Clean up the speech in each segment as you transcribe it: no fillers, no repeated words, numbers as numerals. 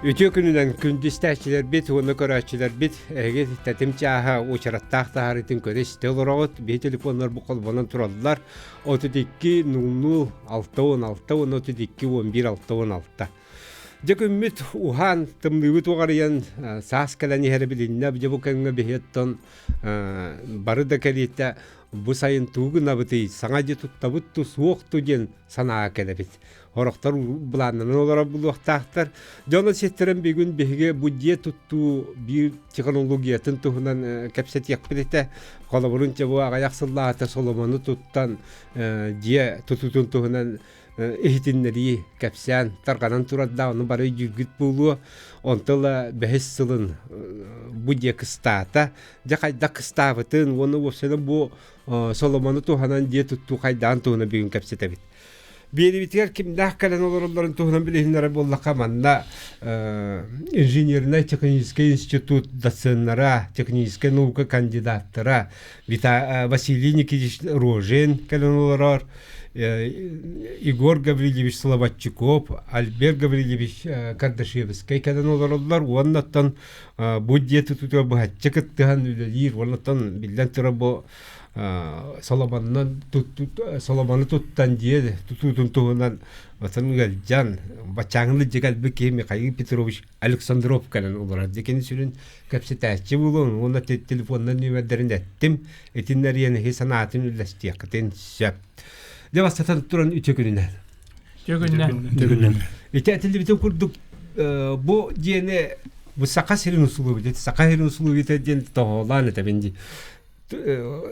Үтүө күнүнэн күндү истээччилэрбит уонна көрөөччүлэрбит эһиги тэтим чааһа уочараттаах таһаарыытын көрө истэ олороҕут. Биһи телефоннар бу холбонон тураллар. 32 00 66 уонна 32 11 66. Дьэ күммүт уһаан, тымныыбыт уҕарыйан, саас кэлэн иһэрэ билиннэ. Дьэ бу кэмҥэ биһиэттэн бары да кэриэтэ бу сайын тугу гынабытый, саҥа дьиэ туттабыт ту, суох ту диэн санааҕа кэлэбит. Сорохтор былааннанан олорор буолуохтаахтар. Дьоно сиэттэрэн бүгүн биһиги бу дьиэ туттуу биир технологиятын туһунан кэпсэтиэхпит этэ. Холобурун дьэ бу аҕыйах сыллааҕыта соломону туттан дьиэ тутуутун туһунан иһитиннэрии кэпсээн тарҕанан турардаах ону бары өйдүүргүт буолуо. Онто ыла бэһис сылын бу дьиэ кыстаата. Дьэ хайдах кыстаабытын уонна уопсайынан бу соломону туһанан дьиэ туттуу хайдаан туһунан бүгүн кэпсэтэбит. Биэрибитигэр кимнээх кэлэн олороллорун туһунан билиһиннэрэр буоллахха манна инженернай техническэй институт доценнара, техническэй наука кандидаттара Василий Никитич Рожин кэлэн олорор, Егор Гаврильевич Слободчиков, Альберт Гаврильевич Кардашевскай кэлэн олороллор уонна оттон бу дьиэ тутуутугар быһаччы кыттыһан үлэлиир уонна оттон биллэн турар бу Соломоннан Соломону туттан дьиэ тутуутун туһунан отон ыалдьан баччааҥҥы илдьэ кэлбит киһи Михаил Петрович Александров кэлэн олорор. Дьэ кини сүрүн кэпсэтээччи буолуон уонна телефонунан нүөмэрдэрин эттим. Итиннэриэн эһи санаатын үллэстиэххитин сөп. Дьэ бастатан туран үтүө күнүнэн. Үтүө күнүнэн. Үтүө күнүнэн. Ити этиллибитин курдук бу дьиэни бу Саха сирин усулуобуйата Саха сирин усулуобуйата диэн тоһоҕолоон этэбин дии.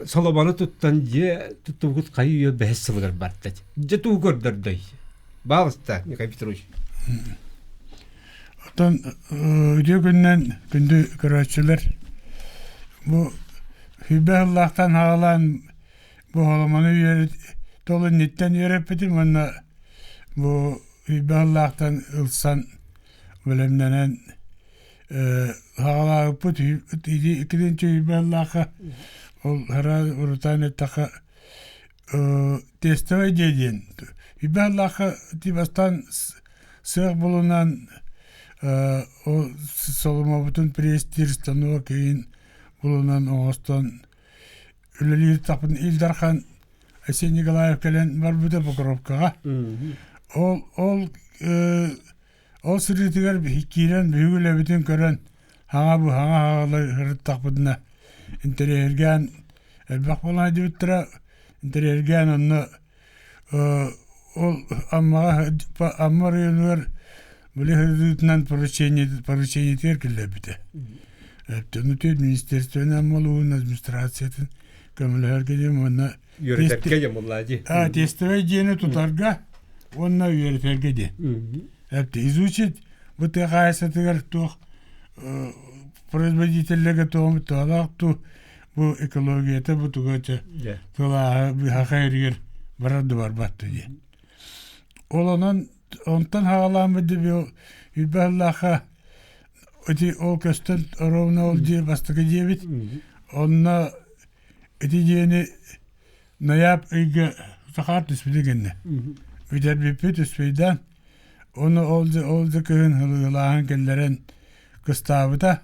Солобону туттан дьиэ туттубукут хайы үйэ бэһис сылыгар барда. Дьэ тугу көрдөрдөй? Баалыста, Михаил Петрович. Оттон үтүө күнүнэн күндү көрөөччүлэр бу сүүрбэ сыллаахтан саҕалаан бу холомону үөрэ тол инниттэн үөрэппитим уонна бу сүүрбэ сыллаахтан ылсан бэлэмнэнэн саҕалаабыппыт иккитин сүүрбэ сыллаахха ол хара урутаан эттэххэ тестовай дьиэ диэн сүүрбэ сыллаахха ити бастаан сыах булунан ол соломобутун пресстиир станок иһин булунан оҥостон үлэлиир тахпын Ил Дархан Айсен Николаев кэлэн барбыта Покровкаҕа. Ол ол Ол сырыытыгар киирэн биһиги үлэбитин көрөн, хаҥа бу хаҥа хаҕалар сырыттахпытына интэриэһиргээн элбэх буолан сылдьыбыттара. Интэриэһиргээн онно ол Аммаҕа Амма оройуонугар били сырыытынан поручение поручениетыгар киллэрбитэ. Өттөнүтү министерствоны Амма улууһун администрациятын көмөлөһөргө диэн уонна Үөрэтэргэ дьэ буоллаа дии. А, тестовай дьиэни тутарга уонна үөрэтэргэ диэн. Эпти изучить бу тыа хаһаайыстыбатыгар туох производителлэргэ туох туһалаах ту бу экологията бу туга чэ тылааһа быһаха эригэр барар да барбат диэн. Ол онон онтон хаалааммыт дебил үбэ ити ол көстөн ровно ол дьиэ бастакы дьиэбит онно Ити дьиэни ноябрь ыйга сахаар түспүтэ гэннэ. Бүтэрбиппит үспүйдээн, уонна ол да ол да кыһын ылыылааһын кэллэрэн кыстаабыта.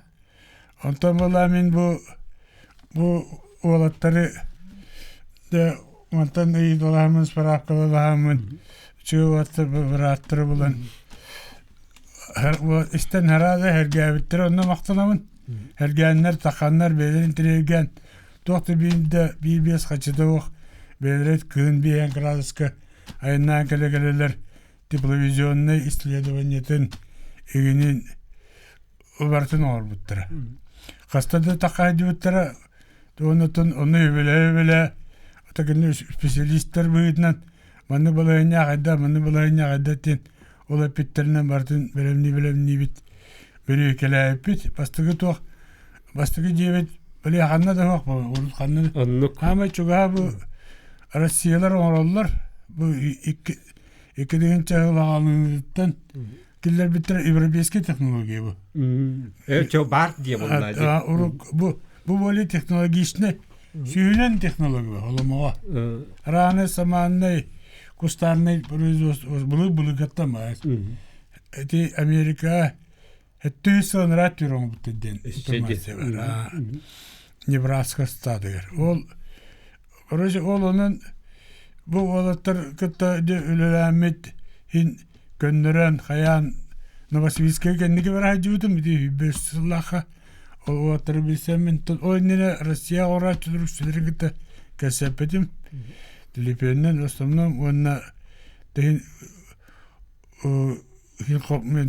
Онтон буоллаа мин бу бу уолаттары да мантан ыйыталаһаммын, справкалаһаммын, үчүгэй уолаттар бырааттары булан истэн араас эһэргээбиттэрэ онно махтанабын. Эргээннэр, таханнар бэйэлэрин тириэргээн туох да биирдэ биир-биэс хаччыта суох бэйэлэрэ кыһын биэһэн кыраадыска айаннаан кэлэ-кэлэлэр тепловизионнай исследованиетын игинин барытын оҥорбуттара. Хаста да таххайдыбыттара уонна ону үбүлээ-үбүлээ ата кинини специалистар быһыытынан маннык балаһыанньа аҕайда, маннык балаһыанньа аҕайда диэн ол эппиттэринэн барытын бэлэмнии-бэлэмниибит бөрүөкэлээбиппит. Бастакы туох бастакы дьиэбит били ханна да суох урут ханна Оннук. Хаамай чугаһа бу Россиялар оҥороллор. Бу икки икки тыһыынча сыл аҕалыытыттан киллэрбиттэр европейскай технология бу. Э, бар диye bunlar. Урук бу бу более технологичный сүүнэн технология холомоҕо. Раны саманный кустарный производство былыр былыргаттан баар. Эти Америка. Өттүс сылын ыраат оҥорбуттар диэн информация бар. Небраска стадыгар. Ол короче ол онон бу уолаттар кытта үлэлээммит иһин көннөрөн хайаан Новосибирскай кэнники бара сылдьыбытым ити 105 сыллаахха ол уолаттары билсэммин ол иннинэ Россия оҕурааччылар үксүлэрин кытта кэпсэппитим телефонунан основном уонна тиһин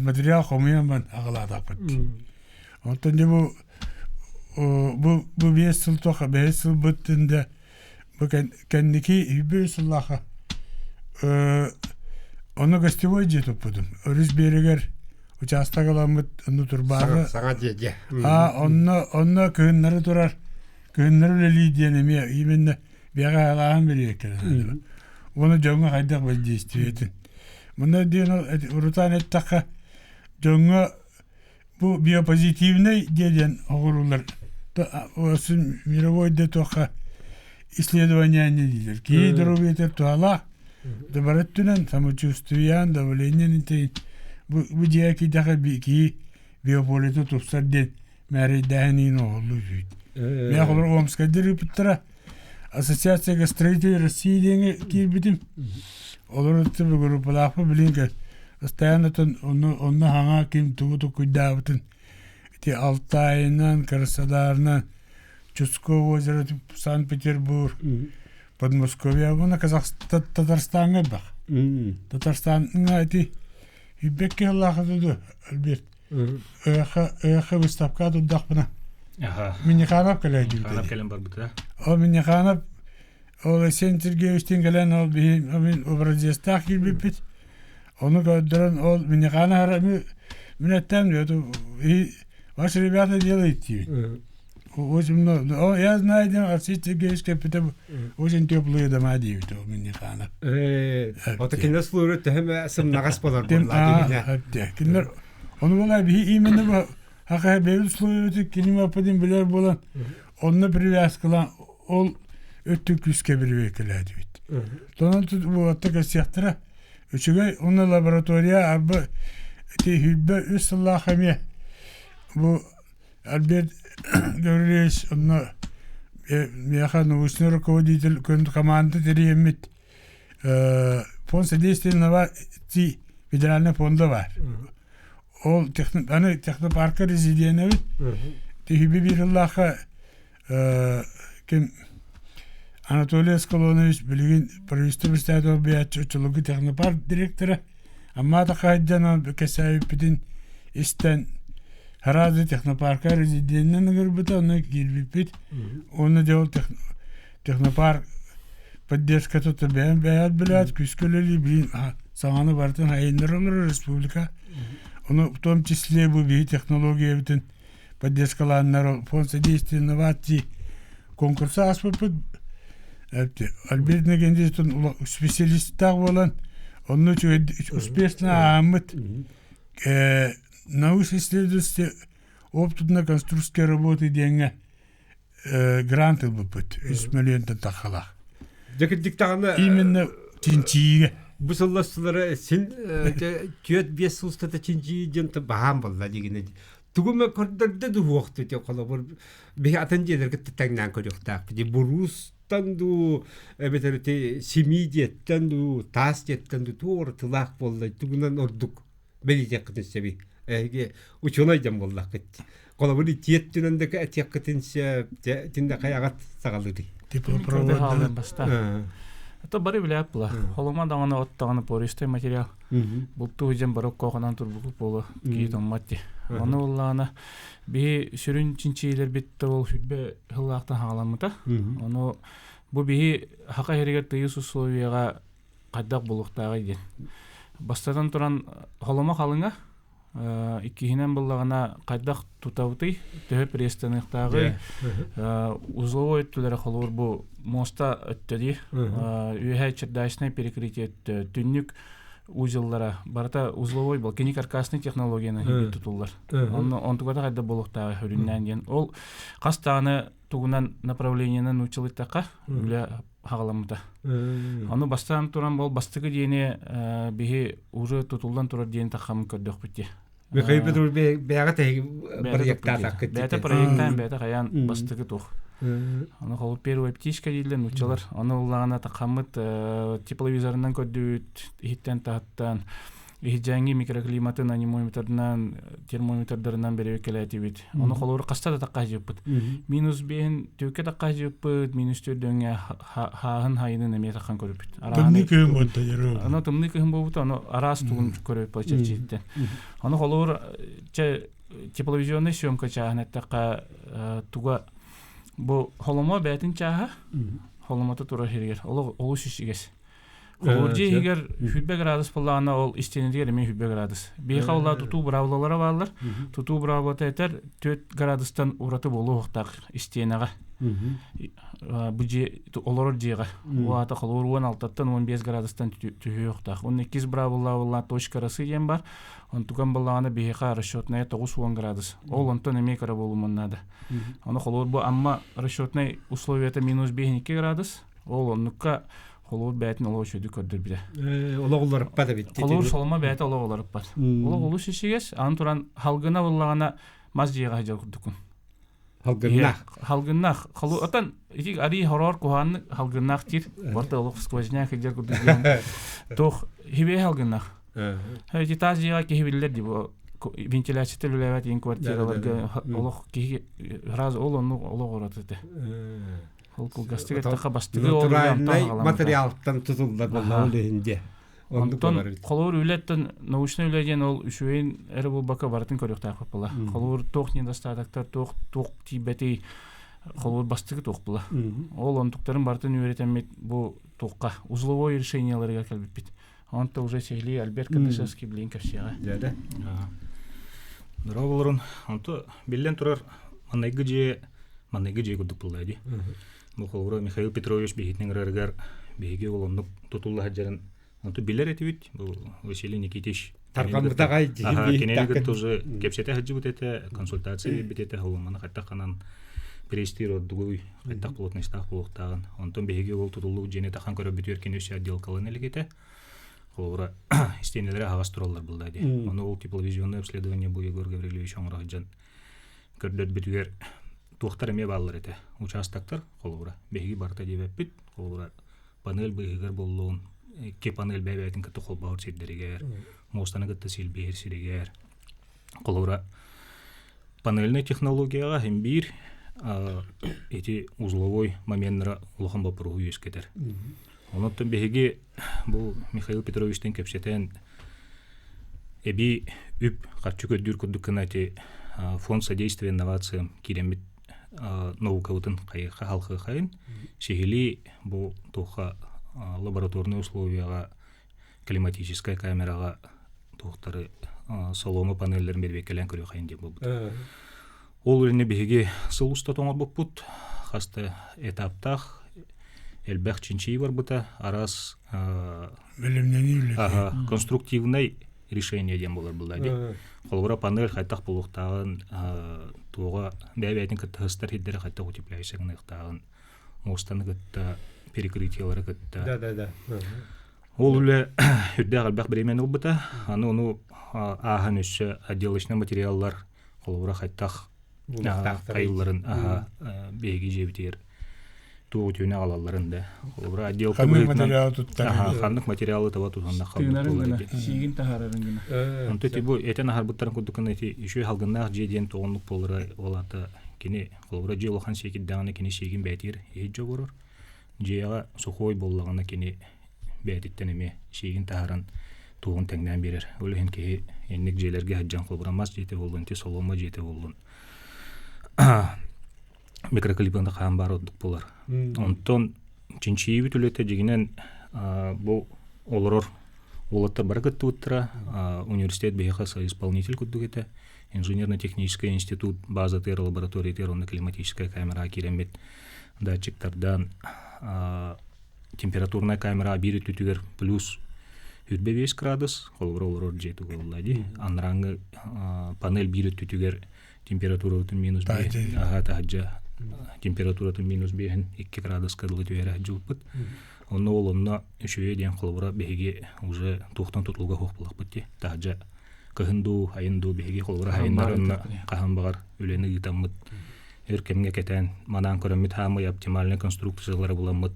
материал хомуйан баран аҕалаатахпыт. Онтон дьэ бу бу бу биэс сыл туох бэһис сылбыттын да бу кэнники үбү сыллааха ону гостевой дьиэ туппутум. Өрүс биэригэр учаастак ыламмыт онно турбаары саҥа дьиэ дьиэ. А онно онно кыһыннары турар кыһыннары үлэлии диэн эмиэ именно биэҕэ алааһын бириэккэ. Уонна дьоҥҥо хайдах воздействиетин. Мында диэн урутаан эттэххэ, дьоҥҥо бу биопозитивнай диэн оҕуруулар мировой да туохха исследование дииллэр. Киһи доруобуйатыгар туһалаах, да бары өттүнэн самочувствиеан, давлениен бу бу дьиэ киирдэхэ киһи биополита тупсар диэн мээрэйдээһин иин оһоллуу үһү. Мэ холор Омскайдар ыыппыттара Ассоциация гастроителей России диэҥҥэ киирбитим. Олор группалаахпын билин постоянно онно онно хаҥа ким тугу тукуйдаабытын ити Алтайынан, Краснодарынан, Чудское озеро, Санкт-Петербург, Подмосковье, уонна Казахстан, Татарстаҥҥа элбэх. Татарстаҥҥа ити Үйбэкки сыллаахыты Альберт Ыаха ыаха выставка турдахпына Минниханов кэлэ Минниханов кэлэн барбыта. Ол Минниханов ол Айсен Сергеевичтин кэлэн ол биһи мин образецтаах киирбиппит. Ону көрдөрөн ол Минниханов мин эттэм и ваши ребята делают диибин. Очень много. Я знаю, Арсений Сергеевич кэппитэ очень теплые дома диэбит ол Минниханов. Ото кинилэр слууру төһө сымнаҕас болор буолла Кинилэр ону була биһи именно бу хаха бэйбит условиябытын климаппытын билэр буолан онно привязкалаан ол өттүн күүскэ бирибиэккэлээтибит. Тонон буолатта кэсиэхтэрэ үчүгэй уонна лаборатория арба ити сүүрбэ үс сыллаах эмиэ бу Альберт Гаврильевич онно миэхэ научный руководитель команда тэрийэммит фонд содействия инноваций федеральный фонда баар. Ол аны технопарка резиденэбит. Тиһиби биир сыллаахха ким Анатолий Аскалонович билигин правительство председатель биһээччи оччолорго технопарк директора Амма Такайдан кэсээбиппитин истэн Хараады технопарка резиденинэн ыҥырбыта, онно киирбиппит. Уонна дьэ ол технопарк поддержката бэйэм бэйэт билээт, күүскэ үлэлии билин саҥаны барытын айыннар олорор республика. Ону в том числе бу биһи технологиябытын поддержкалааннар фонд содействия инноваций конкурса ааспыппыт. Альберт Иннокентьевич специалистаах буолан, онно үчүгэй успешно ааммыт. Научно-исследовательские опытно-конструкторские работы диэҥҥэ грант ылбыппыт үс миллионтан таххалаах. Дьэ кырдьык даҕаны Именно чинчийиигэ. Бу сыллар син түөрт биэс сыл устата чинчийии диэн баһаам буолла дигинэ. Тугу эмэ көрдөрдө дуһуохту те холобур биһи атын дьиэлэргэ тэҥнээн көрүөхтээхпит. Буруустан дуу эбэтэр ити симии диэттэн дуу таас диэттэн дуу туох тылаах буолла тугунан ордук бэлиэтиэххитин сөбүй эһиги учуонай дьон буоллаххыт холобур итиэттинэн да этиэххитин сөп итиннэ хайаҕат саҕалыырый Теплопроводынан бастаан. Это бары билээп була. Холома даҕаны от даҕаны пористый материал. Бултуу дьэн барок кохонан турбукуп буолу кии томмат ди. Ону буллаана биһи сүрүн чинчиилэрбит ол сүрбэ сыллаахтан хаҕаламмыта. Ону бу биһи хака иһэригэр тыйыс условияҕа хайдах буолуохтааҕый диэн. Бастатан туран, холомо халыҥа, иккиһинэн буллаҕына хайдах тутабытый, төһө пресстаныахтааҕый, узловой өттүлэрэ холобур бу муоста өттө дии, үөһэ чердачное перекрытие өттө, түннүк узеллара барыта узловой был кини каркасный технологияны тутуллар. Онно онтугата хайда буолуохтааҕый хүрүннээн диэн. Ол хас даҕаны тугунан направлениенан нууччалыттахха үлэ хаҕаламмыта. Ону бастаан туран бол бастакы диэни биһи уже тутуллан турар диэн таххамын көрдөхпүт дии. Михаил Петрович бэйэҕэ тэһиги проектаатаххыт. Бэйэтэ проектаан, бэйэтэ хайаан бастакы туох. Аны холу первая птичка дииллэр нууччалар. Аны ыллаҕына тахаммыт тепловизорынан көрдүбүт, иһиттэн таһыттан иһдьээҥҥи микроклиматын анимометрынан, термометрдарынан бэрэбиэркэлээтибит. Ону холобур хаста да таххаһдьыппыт. Минус биэһин түөккэ таххаһдьыппыт, минус төрдөҥҥө хааһын хайынын эмиэ таххан көрүппүт. Тымныы кыһын буолта Аны тымныы кыһын буолбута, ону араас тугун көрөппүт чэрчиттэн. Ону холобур чэ тепловизионный съемка чааһын эттэххэ туга бу холомо бээтин чааһа холомото турар сиригэр олус ичигэс. Холобур дьиэ иһигэр 100 градус буоллаҕына ол истиэнэтигэр эмиэ 100 градус. Биһиэхэ ол тутуу быраабылалара бааллар. Тутуу быраабылата этэр 4 градустан ураты буолуохтаах истиэнэҕэ. Бу дьиэ олорор дьиэҕэ. Ол аата холобур 16-тан 15 градустан түһүөхтээх. Уонна иккис быраабыла буолла точка росы диэн бар. Онтукан буоллаҕына биһиэхэ расчетная 90 градус. Ол онтон эмиэ кыра буолумун наада. Ону холобур бу Амма расчетнай условията минус 5 градус. Ол оннукка холобур бэйэтин олох үчүгэйдик көрдөрбүтэ. Олох уларыппат эбит. Холобур соломо бэйэтэ олох уларыппат. Олох олус ичигэс, аны туран халгына буллаҕына мас дьиэҕэ сылдьар курдуккун. Халгыннаах. Халгыннаах. Холу отон ити арий хороор куһааннык халгыннаах диир. Барта олох сквозняк сылдьар курдук диэн. Туох хибиэ халгыннаах. Ити таас дьиэҕэ киһи биллэр дии бу вентиляцията үлэлээбэт иин квартираларга олох киһи раз ол оннук олох ураты этэ. Ол кылгастык эттэххэ бастакы натуральнай материалтан тутуллар буолла ол иһин диэ. Онтон холобур үлэттэн научнай үлэ диэн ол үчүгэйин эрэ буолбакка барытын көрүөхтээхпит була. Холобур туох недостатоктар, туох туох тиийбэтий холобур бастакы туох була. Ол онтуктарын барытын үөрэтэммит бу туохха узловой решенияларыгар кэлбиппит. Онто уже сиһилии Альберт Кардашевский билигин кэпсиэҕэ. Дьэ Дорооболорун. Онто биллэн турар маннайгы дьиэ маннайгы дьиэ курдук буолла дии. Бу холобура Михаил Петрович биһитин ыҥырарыгар биһиги ол оннук тутулла сылдьарын онту билэр этибит. Бу Василий Никитич Тарҕаммытаҕай кинини кытта уже кэпсэтэ сылдьыбыт этэ, консультация биэрбит этэ, холуманы хайдах ханан пресстиир ордугуй, хайдах плотностаах буолуохтааҕын. Онтон биһиги ол тутуллубут дьиэни тахан көрөрбүтүгэр кини өссө отделкалана илик этэ. Холобура, истиэнэлэрэ аһаҕас тураллар буолла дии. Ону ол тепловизионное обследование бу Егор Гаврильевич оҥоро сылдьан көрдөрбүтүгэр туохтар эмиэ бааллар этэ. Участоктар, холобура, биһиги барыта диэбэппит, холобура, панель быыһыгар буоллун, икки панель бэйэ-бэйэтин кытта холбоһор сирдэригэр, муостаны кытта силбиһэр сиригэр, холобура, панельнай технологияҕа син биир ити узловой моменнара улахан боппуруоһу үөскэтэр. Онон биһиги бу Михаил Петровичтыын кэпсэтэн эбии үп харчы көрдүүр курдук гына ити фонд содействия инновациям киирэммит наукабытын хайыха халхыхайын сиһилии бу туохха лабораторнай условияҕа климатическай камераҕа туохтары солома панелларын бэрбиэккэлээн көрүөххэйин диэн буолбут. Ол үлэни биһиги сыл устата оҥорбуппут. Хас да этаптаах элбэх чинчийии барбыта. Араас бэлэмнэнии үлэтэ. Конструктивнай решение диэн буолар буолла дии. Холобура панель хайдах буолуохтааҕын, туоҕа бэйэ-бэйэтин кытта сыстар сирдэри хайдах утепляющий гыныахтааҕын, муостаны кытта, перекрытиелары кытта. Да, да, да. Ол үлэ үрдээх элбэх бириэмэни ылбыта. Аны ону ааһан өссө отделочнай материаллар холобура хайдах хайылларын биһиги дьиэбитигэр туох үтүөнү аҕалалларын да холобура отделка ханнык материалы туттар ханнык материалы таба тутанна тыынарын гына сиигин таһаарарын гына онто ити бу этэн аһарбыттарын курдук гына ити үчүгэй халгыннаах дьиэ диэн тоҕоннук буолара ол аата кини холобура дьиэ улахан сиэкирдэҕинэ кини сиигин бэйэтигэр иһит дьоборор дьиэҕэ сухой буоллаҕына кини бэйэтиттэн эмиэ сиигин таһааран туоҕун тэҥнээн биэрэр. Ол иһин киһи инник дьиэлэргэ сылдьан холобура мас дьиэтэ буоллун, ити соломо дьиэтэ буоллун микроклимата хаан баар ордук буолар. Онтон чинчийиибит үлэтэ дьиҥинэн бу олорор уолаттар бары кыттыбыттара. Университет биһиэхэ соисполнитель курдук этэ. Инженерно-технический институт базатыгар лабораториятыгар уонна климатическая камераҕа киирэммит датчиктардаан температурная камера биир өттүтүгэр плюс 25 градус, холобура олорор дьиэ тугулла дии. Анарааҥҥы панель биир өттүтүгэр температуратын минус аха таһырдьа температуратын минус биэһин 2 градуска дылы түһэрэ сылдьыбыппыт. Онно ол онно үчүгэй диэн холобура биһиги уже туохтан тутулуга суох буоллахпыт дии. Таһырдьа Кыһын дуу, айын дуу биһиги холобура хайыннар онно хаһан баҕар үлэни ыытаммыт өр кэмҥэ кэтээн манаан көрөммүт хаамый оптимальный конструкциялары буламмыт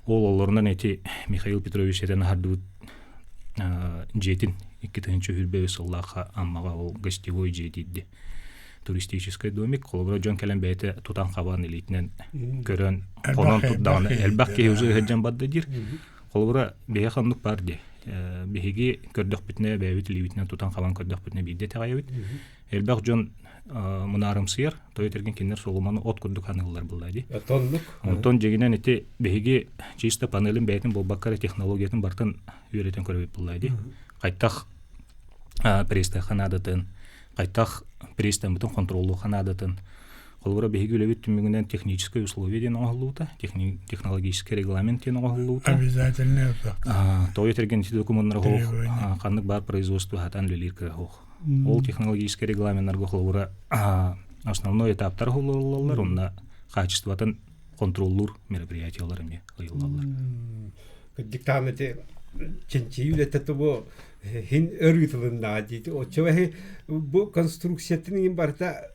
ол олорунан эти Михаил Петрович этэн аһардыбыт дьиэтин 2023 сыллаахха Аммаҕа ол гостевой дьиэ диирди туристическай домик холобура дьон кэлэн бэйэтэ тутан хабан илиитинэн көрөн хонон турдаҕына элбэх киһи уже ыһыдьан барда диир холобура биһиэхэ оннук баар дии биһиги көрдөхпүтүнэ бэйэбит илиибитинэн тутан хабан көрдөхпүтүнэ биирдэ итэҕэйэбит элбэх дьон мунаарымсыйар той этэргин кинилэр соломону от курдук аныыллар буолла дии Тоннук. Онтон дьигинэн ити биһиги чисто панелин бэйэтин буолбакка эрэ технологиятын барытын үөрэтэн көрөбүт буолла дии хайтах пресстаха наадатын хайтах пресстаммытын хонтуруоллуохха наадатын холобура биһиги үлэбит түмүгүнэн техническое условие диэн оҥоһуллубута технологический регламент диэн оҥоһуллубута обязательный той этэргин ити докумуоннара хоох ханнык баар производство хатан үлэлиир кыах Ол технологическай регламеннарга холобура основной этаптар хололлоллар, онно качествотын контроллуур мероприятиялар эмиэ ыйыллаллар. Диктант эти чинчийүү үлэтэ бу хин өр ыытылыннаҕа диити. Оччо бу конструкциятын иҥин барыта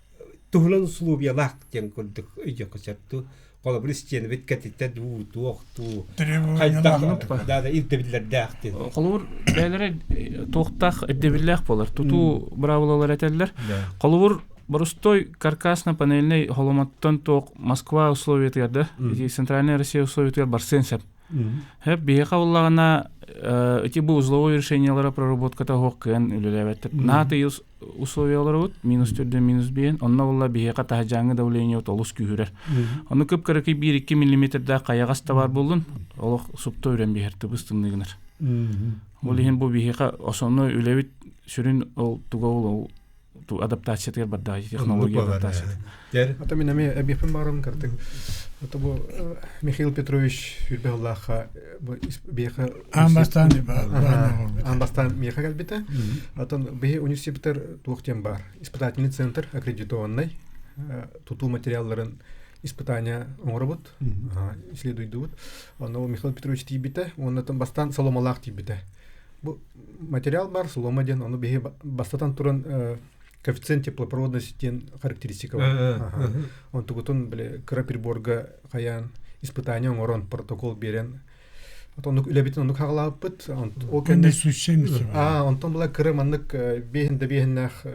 туһунан условиялаах диэн курдук өйдүөххэ сөп ту. Холобур истиэнэбит кэтитэ дуу, туох дуу, хайдах да да ирдэбиллэрдээх диэн. Холобур бэйэлэрэ туохтаах ирдэбиллээх буолар. Тутуу быраабылалар этэллэр. Холобур борустой каркасно-панельный холомоттон туох Москва условиятыгар да, ити Центральная Россия условиятыгар барсыан сөп. Хөп биһиэхэ буллаҕына ити бу узловой решениялара проработката оһох кыан үлэлээбэттэр. Наһаа тыйыс условияларыбыт минус төрдө минус биэн онно буолла биһиэхэ таһдьааҥҥы давление олус күүһүрэр. Ону кып-кыракый 1-2 миллиметрдаах хайаҕас да баар буоллун олох супта үрэн биһэр тыбыс тымныы гынар. Ол иһин бу биһиэхэ основной үлэбит сүрүн ол туга ол адаптациятыгар бардаҕа технология адаптацията. Ата мин эмиэ эбиэппин баарым кырдык. Ата бу Михаил Петрович Үрбэһыллаахха бу биэхэ Аан бастаан аан бастаан миэхэ кэлбитэ. Атын биһи университеттар туох диэн баар. Испытательный центр аккредитованный тутуу материалларын испытания оҥоробут, исследуйдубут. Онно Михаил Петрович тиийбитэ, уонна бастаан соломалаах тиийбитэ. Бу материал бар, солома диэн, ону биһи бастатан туран коэффициент теплопроводности диэн характеристика бар. Онтугутун били кыра приборга хайаан испытание оҥорон протокол биэрэн оннук үлэбитин оннук хаҕалаабыппыт. Ол кэннэ Аа, онтон була кыра маннык биэһин да биэһиннээх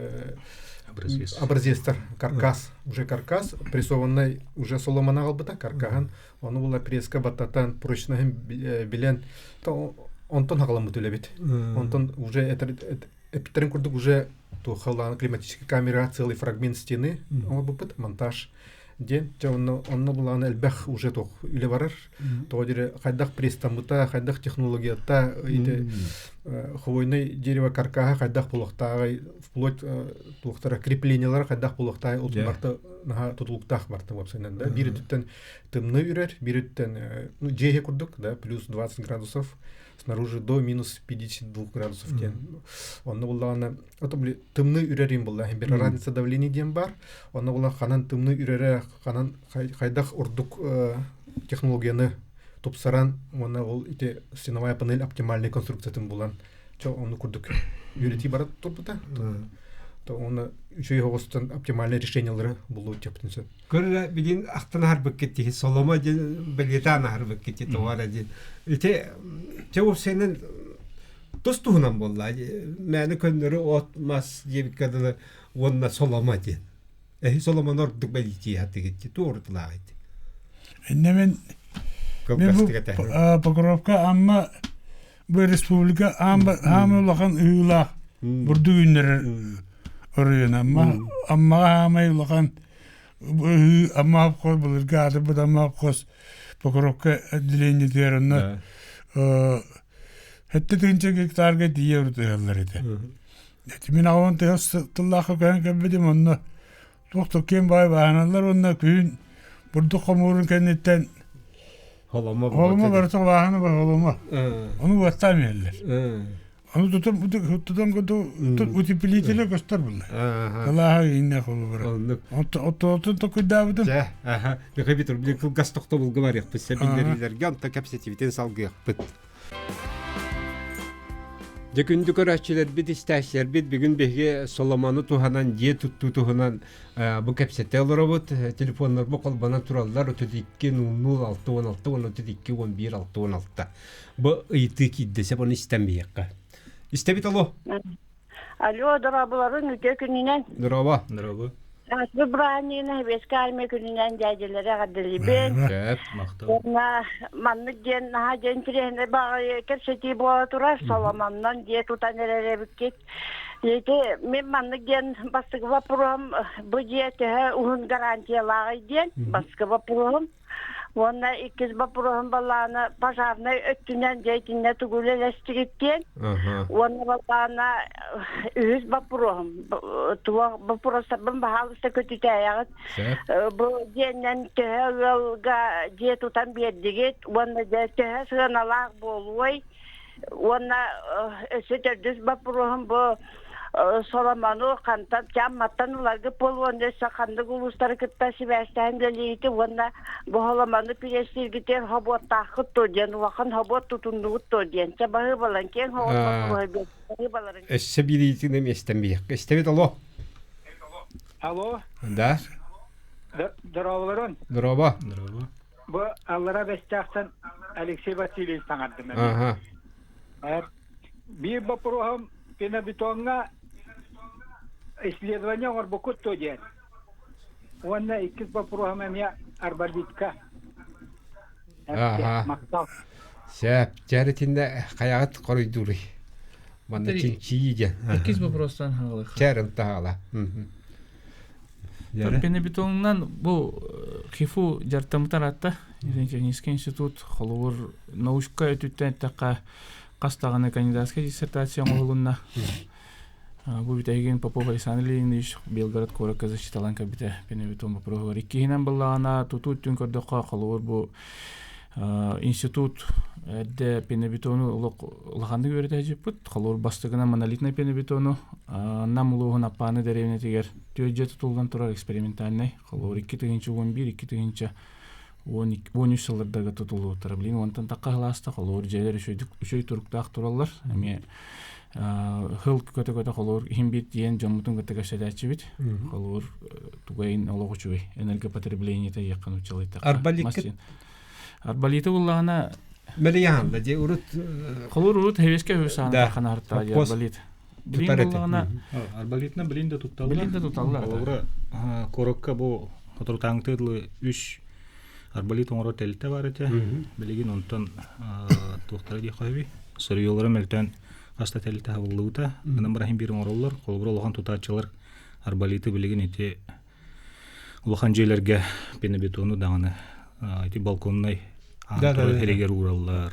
образецтар каркас уже каркас прессованный уже соломаны аҕалбыта каркаһын ону була пресска баттатан прочноһын билэн онтон хаҕаламмыт үлэбит онтон уже эппиттерин курдук уже туохалаан климатический камера целый фрагмент стены оҥорбуппут монтаж диэн дьэ онно онно булааны элбэх уже туох үлэ барар тоҕо дире хайдах пресстаммыта хайдах технологията ити хвойный дерево каркаһа хайдах буолуохтааҕый вплоть туохтара креплениялара хайдах буолуохтааҕый ол барта наһаа тутулуктаах барта уопсайынан да биир өттүттэн тымныы үрэр биир өттүттэн ну дьиэһэ курдук да плюс 20 градусов снаружи до минус 52 градусов диэн онно буллаҕына ото били тымныы үрэрин булла бир разница давление диэн бар онно була ханан тымныы үрэрэ ханан хайдах ордук технологияны тупсаран уонна ол ити стеновая панель оптимальный конструкциятын булан чо ону курдук үөрэтии бара турбута то оны үчүгэй оҕустан оптимальный решениялары булуу тиэптин сөп Көрүлэ билин ахтан аһарбыккыт киһи соломо диэн бэлиэтээн аһарбыккыт ити тоҕо диэн. Ити чэ уопсайынан тус туһунан буолла. Мээнэ көннөрү от мас диэбиккэ дылы уонна соломо диэн. Эһи соломону ордук бэлиэтии хатыгыт туорутулаах ити. Инне мен мен бу Покровка Амма бу республика аама улахан ыһыылаах бурдук үүннэрэр оройуон Амма Аммаҕа аамай улахан ыһыы Амма обхоз былыргы аатырбыт Амма обхоз Покровка отделениетигэр онно сэттэ тыһыынча гектарга тиийэ урут ыһаллар этэ. Мин аҕабын тыһас тыллаахха көһөн кэлбитим онно туох да киэҥ баай бааһыналар уонна күһүн бурдук хомуурун кэнниттэн Холомо холомо барыта бааһына бар холомо. Ону уоттаан иһэллэр. Ону тутан тутан утеплителе көстөр булла. Кылааһа инне холобура. Оттон токуйдаабытым. Дьэ, аха. Михаил Петрович, кылгас тохтобулга барыахпыт, сэбиллэриилэргэ онто кэпсэтибитин салгыахпыт. Дьэ күндү көрөөччүлэрбит, истээччилэрбит бүгүн биһиги Соломону туһанан, дьиэ туттуу туһунан бу кэпсэтэ олоробут. Телефоннарбыт холбонон тураллар 32 00 6 16 32 11 66. Бу ыйытыы киирдэ, сөп ону истэн биһиэххэ. Истэбит алло. Алло, дорооболорун үтүө күнүнэн. Дорообо. Дорообо. Аспы бырааһынньыгынан Сэбиэскэй Армия күнүнэн дьээдьэлэри эҕэрдэлиибин. Сөп. Махтал. Уонна маннык диэн наһаа дьэ интэриэһинэй баҕайы кэпсэтии буола турар. Соломоннон дьиэ тутан эрэр эбиккит. Ити мин маннык диэн бастакы боппуруоһум бу дьиэ төһө уһун гарантиялааҕый диэн бастакы боппуруоһум. Уонна иккис боппуруоһум балаана пожарнай өттүнэн дьэ итиннэ тугу үлэлэстигит диэн. Уонна балаана үһүс боппуруоһум туох боппуруостарбын баһаалыста көтүтээйэҕит. Бу дьиэннэн төһө ыалга дьиэ тутан биэрдигит уонна дьэ төһө сыаналаах буолуой? Уонна өссө төрдүс боппуруоһум бу Соломону хантан Чамматтан ыларгыт буолуон өссө ханнык улуустары кытта сибээстэһэн үлэлиигит уонна бу Соломону пиэстииргитигэр хобуоттааххыт дуо диэн улахан хобуот тутуннугут дуо диэн чэ баһыыбалан киэҥ хоҕус боппуруоһу баһыыбаларын Өссө биириитин эмиэ истэн биһиэххэ. Истэбит алло. Алло. Да. Здороволорун. Здорово. Здорово. Бу Аллара Бэстээхтэн Алексей Васильевич саҥардым Ага. Биир боппуруоһум пенобетоҥҥа исследование оҥорбуккут дуо диэн. Уонна иккис боппуруоһум эмиэ арболитка. Ага. Махтал. Сөп. Дьэ, хайаҕыт хоруйдууруй? Манна чинчийии диэн. Иккис вопростан хаалыха. Чээрин таһаала. Пенобетонунан бу ХИФУ дьарыктаммытар атта технический институт холобур научка өтүттэн эттэххэ хас даҕаны кандидатскай диссертация оҥоһулунна. Бу бүтэһигин Попов Александр Леонидович Белгород куоракка защиталаан кэлбитэ пенобетон боппуруоһугар. Иккиһинэн быллаҕына тутуу өттүн көрдөххө холобур бу институт эрдэ пенобетону улаханнык үөрэтэ сылдьыппыт. Холобур бастакынан монолитнай пенобетону Нам улууһун Аппааны дэриэбинэтигэр түөрт дьиэ тутуллан турар экспериментальнай холобур 2011 2013 сыллардарга тутуллубуттара. Билигин онтон тахха сылааста холобур дьиэлэр үчүгэй туруктаах тураллар. Эмиэ хыл көтө-көтө холобур иһин биир тиийэн дьоммутун кытта кэпсэтээччибит. Холобур тугайын олох үчүгэй энергопотреблениета диэххэ нууччалыйтахха. Арбаликка Арбалиты буллаҕына Мэлийаһан да дии урут Холобур урут хэвеске хөсаан ханаарта арбалит. Тутар этэ. Арбалитна билин да тутталлар. Билин да туталлар. Холобура куоракка бу соторутааҥҥыта дылы үс арбалит оҥорор тэрилтэ бар этэ. Билигин онтон туохтара диэххэ сөбүй? Сырьелара мөлтөөн хас да тэрилтэ хабыллыбыта. Гынан баран биир оҥороллор. Холобура улахан тутааччылар арбалиты билигин ити улахан дьиэлэргэ пенобетону даҕаны ити балконнай аан уураллар.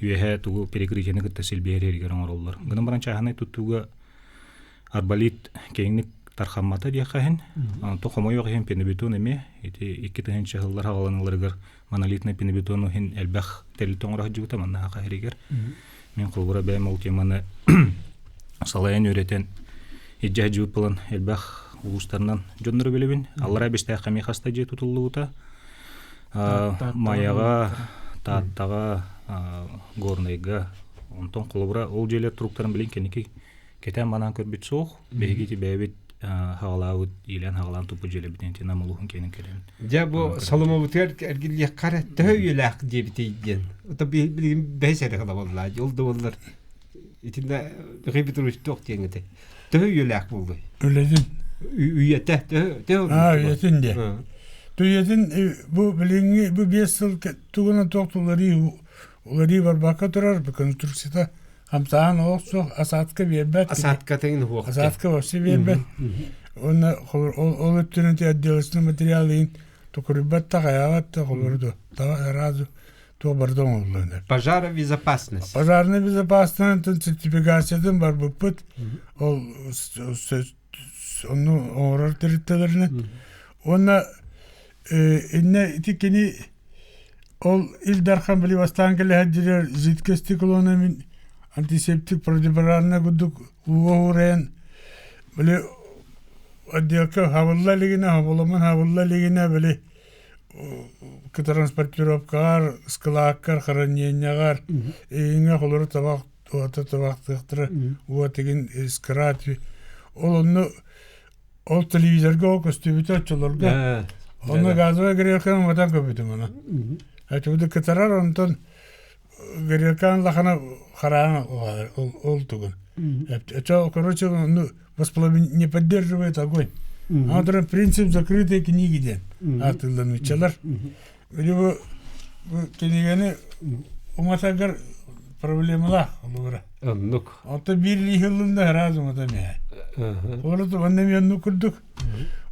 Үөһэ тугу перекрытиены кытта силбиһэр эригэр оҥороллор. Гынан баран чааһынай туттууга арбалит киэҥник тархаммата диэххэ иһин. Онтон хомойуох иһин пенобетон эмиэ ити 2 тыһыынча сыллар хаҕаланыыларыгар монолитный пенобетон иһин элбэх тэрилтэ оҥоро сылдьыбыта манна саха сиригэр. Мин холобура бэйэм ол теманы салайан үөрэтэн илдьэ сылдьыбыт буолан элбэх улуустарынан дьоннору билэбин. Аллараа Бэстээххэ эмиэ хаста дьиэ тутуллубута. Майаҕа, Тааттаҕа, Горнайга. Онтон холобура ол дьиэлэр туруктарын билин кэнники кэтээн манаан көрбүт суох. Биһиги ити бэйэбит хаҕалаабыт, иилээн хаҕалаан туппут дьиэлэрбитин ити Нам улууһун киэнин кэлэбин. Дьэ бу Соломобутугар эргиллиэххэ эрэ төһө үйэлээх диэбитий диэн. Ото билигин бэһис эрэ кылабаллаа. Ол да буоллар итиннэ Михаил Петрович туох диэн этэй? Төһө үйэлээх буоллуй? Үлэтин. Үйэтэ төһө төһө Аа, үйэтин диэ. Үйэтин бу билиҥҥи бу 5 сыл тугунан туох уларыы уларыы барбакка турар конструкцията хамсааһын олох суох асаатка биэрбэт Асааткатын уһуох. Асаатка вообще биэрбэт. Уонна ол өттүнэн отделочный материал иһин токуруйбат да хайаабат да холобур сразу туох барыта оҥоһуллан Пожаробезопасность. Пожарная безопасность сертификациятын барбыппыт. Ол онну оҥорор тэрилтэлэринэн. Уонна инне ити кини ол Ил Дархан били бастаан кэлэ сылдьар жидкости колонна антисептик противопожарная курдук ууга уурайан били отделка хабылла илигинэ хоболомун хабылла илигинэ били транспортировкаҕар, ыскылааккар, хранениеҕар иҥҥэ холору табах уота табахтыахтара, уот игин искра ол онно ол телевизорга ол көстүбүтэ оччолорго. Онно газовая грелканы уматан көбүтүм ону. Этибити кытарар онтон грелканы лахана хараана ол тугун. Это, короче, ну, не поддерживает огонь. А принцип закрытой книги диэн аатылланыччалар. Били бу кинигэни уматаргар проблемалаах олугура. Оннук. Онто биир лиһиллинда сразу умата миһэ. Олото онно ми оннук курдук.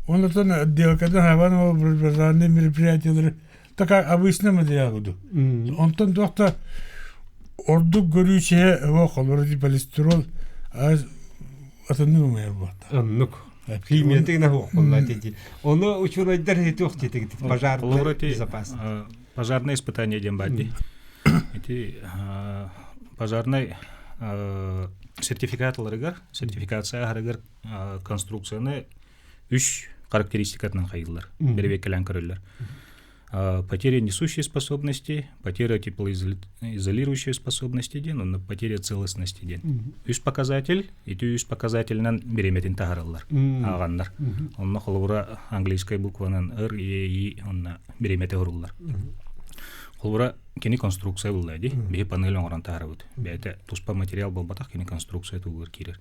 Онотон отделкадан хабан ол базарные мероприятиялары така обычно материал курдук. Онтон туохта ордук көрүүчүһэ суох олору полистирол атыннык умайар буолта. Оннук. Химиятыгына хуоххулла тити. Ону учуонайдар хитуох титигит пожарная безопасность. Пожарное испытание диэн баар дии. Ити пожарный сертификат ыларыгар, сертификация аһарыгар конструкцияны үс характеристикатынан хайыллар, бэрэбиэккэлээн көрөллөр. Потеря несущей способности, потеря теплоизолирующей способности диэн, онно потеря целостности диэн. Үс показатель, ити үс показательынан бириэмэтин таһараллар, ааҕаннар. Онно холобура английскай букванан р, е, и онно бириэмэтэ уруллар. Холобура кини конструкция булла ди, биһи панель оҥорон таһарабыт. Бэйэтэ туспа материал буолбатах, кини конструкция тугугар киирэр.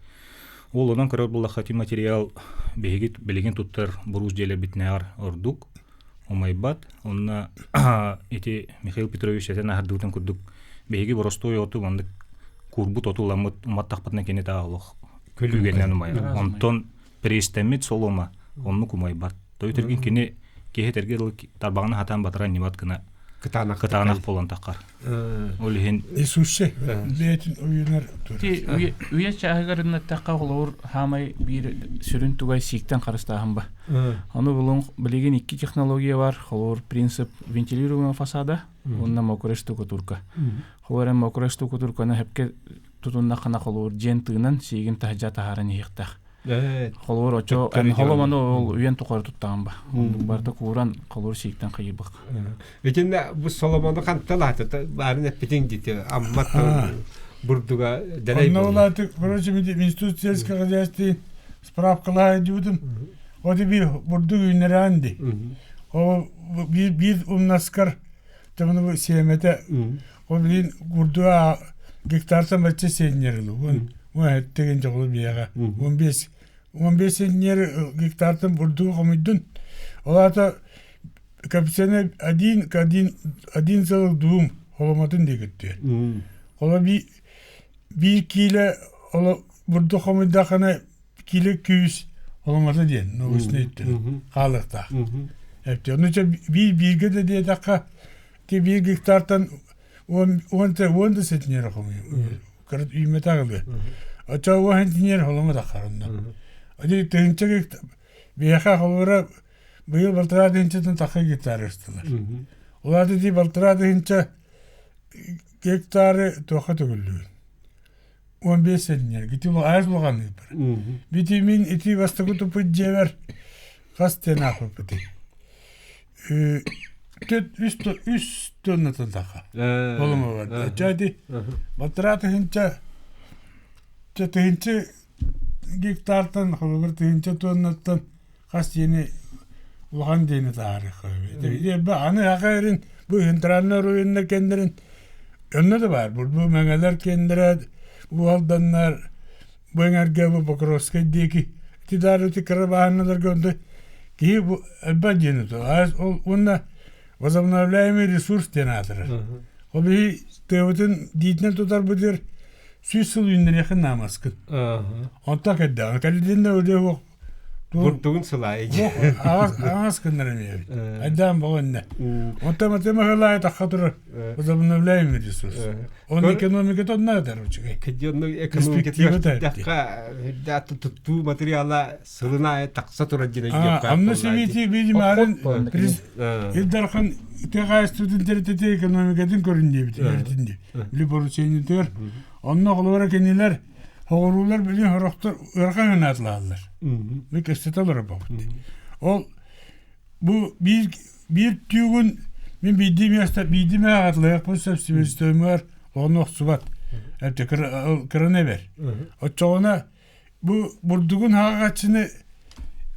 Ол онон көрөр буллахха ити материал биһиги билигин туттар буруус дьиэлэрбитинээҕэр ордук умайбат. Онно ити Михаил Петрович этэн аһардыбытын курдук биһиги боростуой оту маннык куурбут оту ыламмыт уматтахпытына кини таа олох күлүгэнэн умайар. Онтон престэммит солома оннук умайбат. Тойтергин кини киһи этэргэ дылы тарбаҕын хатаан батаран ньыбат гына кытаанах кытаанах буолан таххар. Ол иһин Иисусе бэйэтин уйунар Ти үйэ чааһыгар ыннаттахха холобур хаамай биир сүрүн тугай сииктэн харыстааһын ба. Ону булун билигин икки технология бар. Холобур принцип вентилируемого фасада уонна мокрая штукатурка. Холобур мокрая штукатурканы хепке тутуннаххына холобур дьиэн тыынан сиигин таһдьа таһааран иһиэхтээх. Холобур очо холомону ол үйэн тухары туттаҕын ба. Оннук барыта кууран холобур сииктэн хайырбах. Итиннэ бу Соломону ханталаата баарын эппитиҥ дити Аммат бурдуга дэлэй Онно улааты, короче, институт сельского хозяйства справкалаһа дибитим. Оти бир бурдук үүннэрээн ди. О бир бир умнаскар тымны сиэмэтэ Ол билин бурдуга гектартан бачча сеннер ылы. Он он эттеген жоғлу биэҕэ. 15 15 сеннер гектартан бурдугу хомуйдун. Ол ата коэффициент один к один один целых двум холоматын диэкиттиэр. Холо би биир киилэ оло бурдук хомуйдахына киилэ күүс холомата диэн научный өттүн хаалыахтаах. Эптэ ону биир бииргэ да диэтэххэ Ти биир гектартан уон уон уон да сентинер хомуйу. Кырат үүммэтэх ылы. Оччо уон сентинер холомо таххарынна. Ати тыһынча гектар биһиэхэ холобура быйыл балтараа тыһынчаттан тахха гектар ыстылар. Ол аата ти балтараа тыһынча гектары туохха төгүллүүн. 15 сентинер. Ити араас улахан бар. Бити мин ити бастакы тупут дьиэбэр хас тен аахпыппытый. Үс үс тоннатын таха. Олума бар. Чати балтараа тыһынча тыһынча гектартан холобур тыһынча тоннаттан хас диэни улахан диэни таһаарыахха Аны аха эрин бу центральный районнар кэннэрин онно да баар. Бу мэҥэлэр кэннэрэ бу алданнар бу эҥэргэ бу Покровскай диэки ити даарыты кыра бааһыналарга онто киһи бу элбэх диэн ол уонна возобновляемый ресурс диэн аатырар. Ол биһи тыабытын диитинэн тутарбытыгар сүүс сыл үүннэриэхин наамаскын. Онто кэрдэҕин кэллиннэ өлүө Бурдугун сылаайы. Аҕас гыннар эмиэбит. Айдаан боҕо иннэ. Онтон математикалаай тахха турар возобновляемый ресурс. Он экономиката онно этэр үчүгэй. Кедьонну экономикатыгар туттуу материала сылын аайы тахса турар диэн өйдүөххэ. Анны сибити видимо арын Ил Дархан тыа хаһаайыстыбатын тэрилтэтэ экономикатын көрүн диэбит үөрэтин дии. Били поручениетыгар онно холобура кинилэр Оҕуруулар билин сорохтор ыарахан гынаатылааллар. Бу кэпсэтэ олоробут. Ол бу биир биир түүгүн мин биирдии миэстэ биирдии мээҕэ атылыахпын сөп себестоимыгар ону охсубат. Эбэтэр кыраны эбэр. Оччоҕуна бу бурдугун хаҕаччыны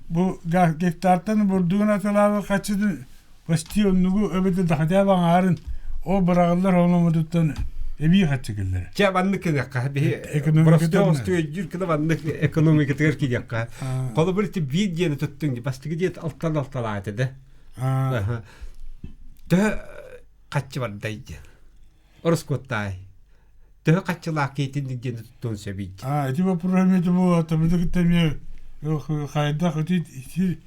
бу гектартан бурдугун атылаабы хаччыны почти оннугу эбэтэр хотя бы аҥаарын ол быраҕыллар холомутуттан эбии хаччы киллэрэр. Чэ маннык гыныахха биһи простой өйдүүр гына маннык экономикатыгар киириэххэ. Холобур ити биир диэни туттуҥ бастакы диэт алтан алталаата да. Төһө хаччы бардай диэн. Ороскуоттаай. Төһө хаччылаах киһитинник диэн туттуон сөбүй? А, ити вопрос эмиэ бу табыты кытта эмиэ хайдах ити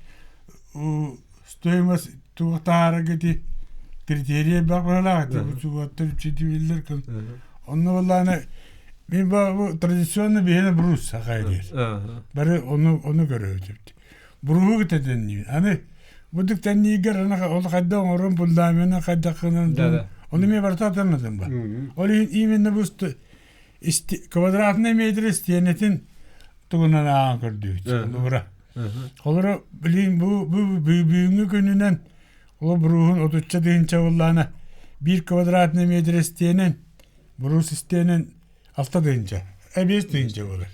стоимость туох таһаарарга ити критерий элбэх быһалаах ити чугуоттар үчүтүбүллэр онно буоллаана мин бу традиционно биһиэнэ брус сахай диир бары ону ону көрөбүт Буруһу кытта тэнниибин. Аны бу тэнниигэр аны ол хайдах оҥорон фундамена хайдах гынан ону эмиэ барыта атаннатым ба. Ол иһин именно бу квадратный метр истиэнэтин тугунан ааҕан көрдүбүт. Холобура. Холобура билин бу бүгүҥҥү күнүнэн ол буруһун отучча тыһыынча буллаана биир квадратный метр истиэнэн бурус истиэнэн 6 тыһыынча. 5 тыһыынча буолар.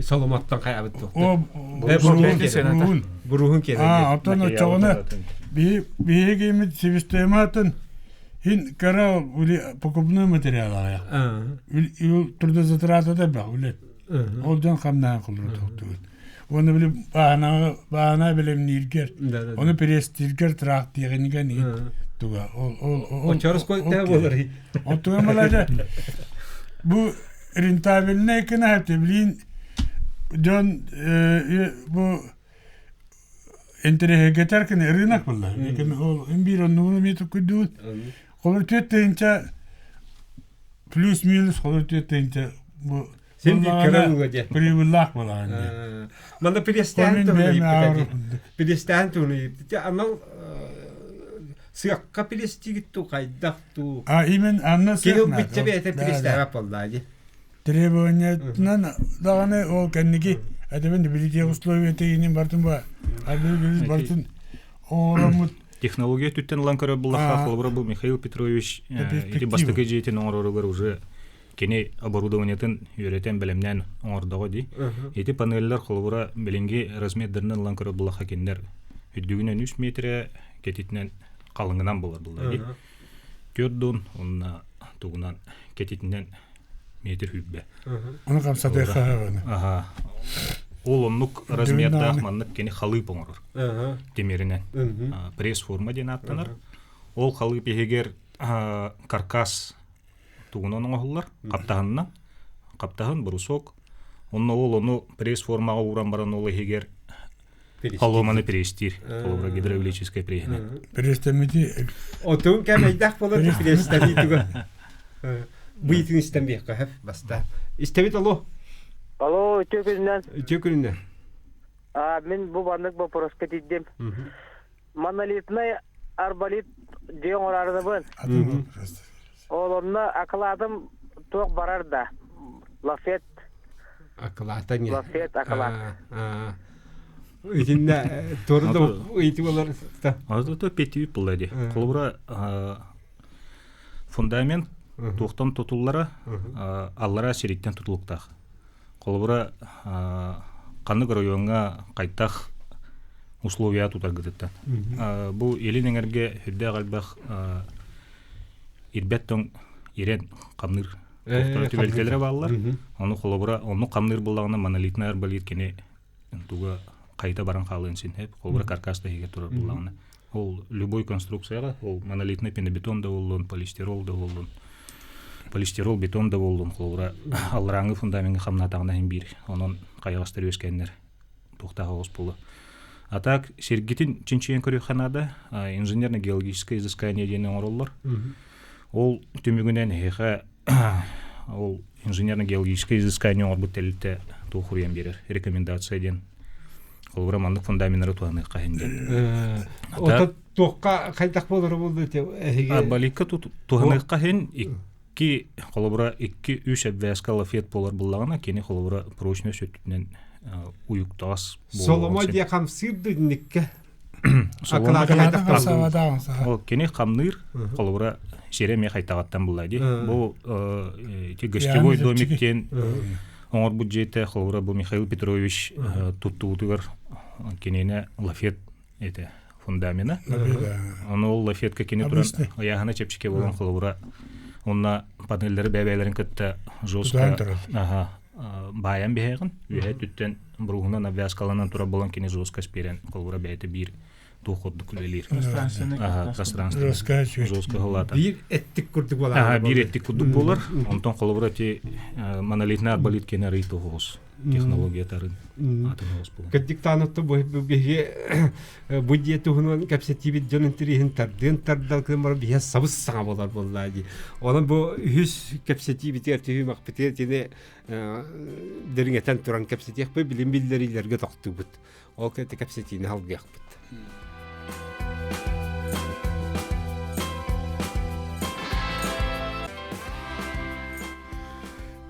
Соломоттон хайабыт туох. О, буруһун. Буруһун киэнэ. Аа, оттон оччоҕуна биһиги себестоимость хин кара покупной материал аҕыйах. Трудозатрата да бах үлет. Ол дьон хамнаан кулур тоқтугут. Оны били баана баана билемнииргер, оны пресстииргер трактиигинигэн туга ол ол ол Очорос кой болар. Оттуга малажа бу рентабельный кына блин дьон бу интэриэһиргэтэр кини рынок булла. Ол биир оннугун эмиэ туккуйдуут. Холор 4 тыһыынча плюс-минус холор 4 тыһыынча бу Син биир кыра ууга дьэ. Прибыллаах буолаҕын дии. Манна престээн туһуна ыйыппыт Престээн туһуна ыйыппыт. Анал сыакка престигит туу хайдах туу. А именно анна Киһи ылбычча бэйэтэ престээбэт буоллаа дии. Требованиятынан даҕаны ол кэнники этибин билити условия тигинин бартын ба арбы бартын оҥороммут Технология түттен ылан көрөр буллахха холобура бу Михаил Петрович ити бастакы дьиэтин оҥороругар уже кини оборудованиетын үөрэтэн бэлэмнээн оҥордоҕо дии. Ити панеллэр холобура билиҥҥи размердэринэн ылан көрөр буллахха кинилэр үрдүгүнэн 3 метрэ кэтитинэн халыҥынан буолар булла дии. Төрдун уонна тугунан кэтитинэн метр 20. Ону хамсатыахха Аха. Ол оннук размердаах маннык кини халыып оҥорор. Тимиринэн. Пресс-форма диэн ааттанар. Ол халыып иһигэр каркас тугунан оҥоһуллар хаптаһынынан хаптаһын брусок онно ол ону пресс-формаҕа ууран баран ол иһигэр холуоманы пресстиир холобура гидравлическай преһинэн Пресстэммити Отун кэмэйдэх болор пресстэмии туга. Быйтын истэн биэххэ баста. Истэбит алло. Алло, үтүө күнүнэн. Үтүө күнүнэн. А, мин бу баннык вопроска тиийдим. Монолитный арболит дьиэ оҥорорунабын. Ол онно акылаатым туох барар да. Лафет. Акылаата не? Лафет акылаат. Итиннэ туору да ыйытыы болар. Ото петүү була ди. Холобура фундамент туохтан тутуллара аллара сириттэн тутулуктаах. Холобура ханнык оройуоҥҥа хайтах условия тутаргытыттан. Бу илин эҥэргэ үрдээх элбэх ирбэт тоҥ ирэн хамныыр түбэлтэлэрэ бааллар. Ону холобура оннук хамныыр буоллаҕына монолитный арболит кини туга хайта баран хаалыан син холобура каркас да иһигэр турар буоллаҕына ол любой конструкцияҕа ол монолитный пенобетон да буоллун полистирол да буоллун полистирол бетон да буоллун холобура алларааҥҥы фундамеҥҥа хамнаатаҕына иһин биир онон хайаҕастар үөскээннэр туохтаах оҕус буолуо а так сиргитин чинчийэн көрүөххэ наада инженерно-геологическое изыскание диэн оҥороллор ол түмүгүнэн эһиэхэ ол инженерно-геологическое изыскание оҥорбут тэрилтэ туох уруйан биэрэр рекомендация диэн холобура маннык фундаменнары туһаныахха иһин диэн Ото туохха хайдах буолара буолду эһиги арболикка туһаныахха иһин икки холобура икки үс обвязка лафет буолар буллаҕына кини холобура прочность өттүнэн уйуктаҕас Соломо диэ хамсыыр дынникке. Ол кини хамныыр холобура сиэрэ эмиэ хайтаҕаттан булла дии. Бу ити гостевой домик диэн оҥорбут дьиэтэ холобура бу Михаил Петрович туттубутугар киниэнэ лафет этэ фундамена. Ону ол лафетка кини туран ыйааһына чэпчэки буолан холобура онно панеллары бэйэлэрин кытта жестко ага баайан биһээҕин үөһэ түттэн бруһунан обвязкаланан турар буолан кини жестко спирен холобура бэйэтэ биир туох курдук үлэлиир пространство жестко хылаата биир эттик курдук буолар биир эттик курдук буолар онтон холобура ти монолитный арболит кени арый тоҕус технология тарын атын оҕус буолар Кырдьыктаанытта бу биһиги бу дьиэ туһунан кэпсэтиибит дьон интэриэһин тардыан тардал гынан баран биһиэ сабыс саҥа буолар буоллаа дии. Онон бу үһүс кэпсэтиибитигэр түһүмэхпитигэр итини дириҥэтэн туран кэпсэтиэхпит билим биллэриилэргэ тохтуубут. Ол кэннэ кэпсэтиини салгыахпыт.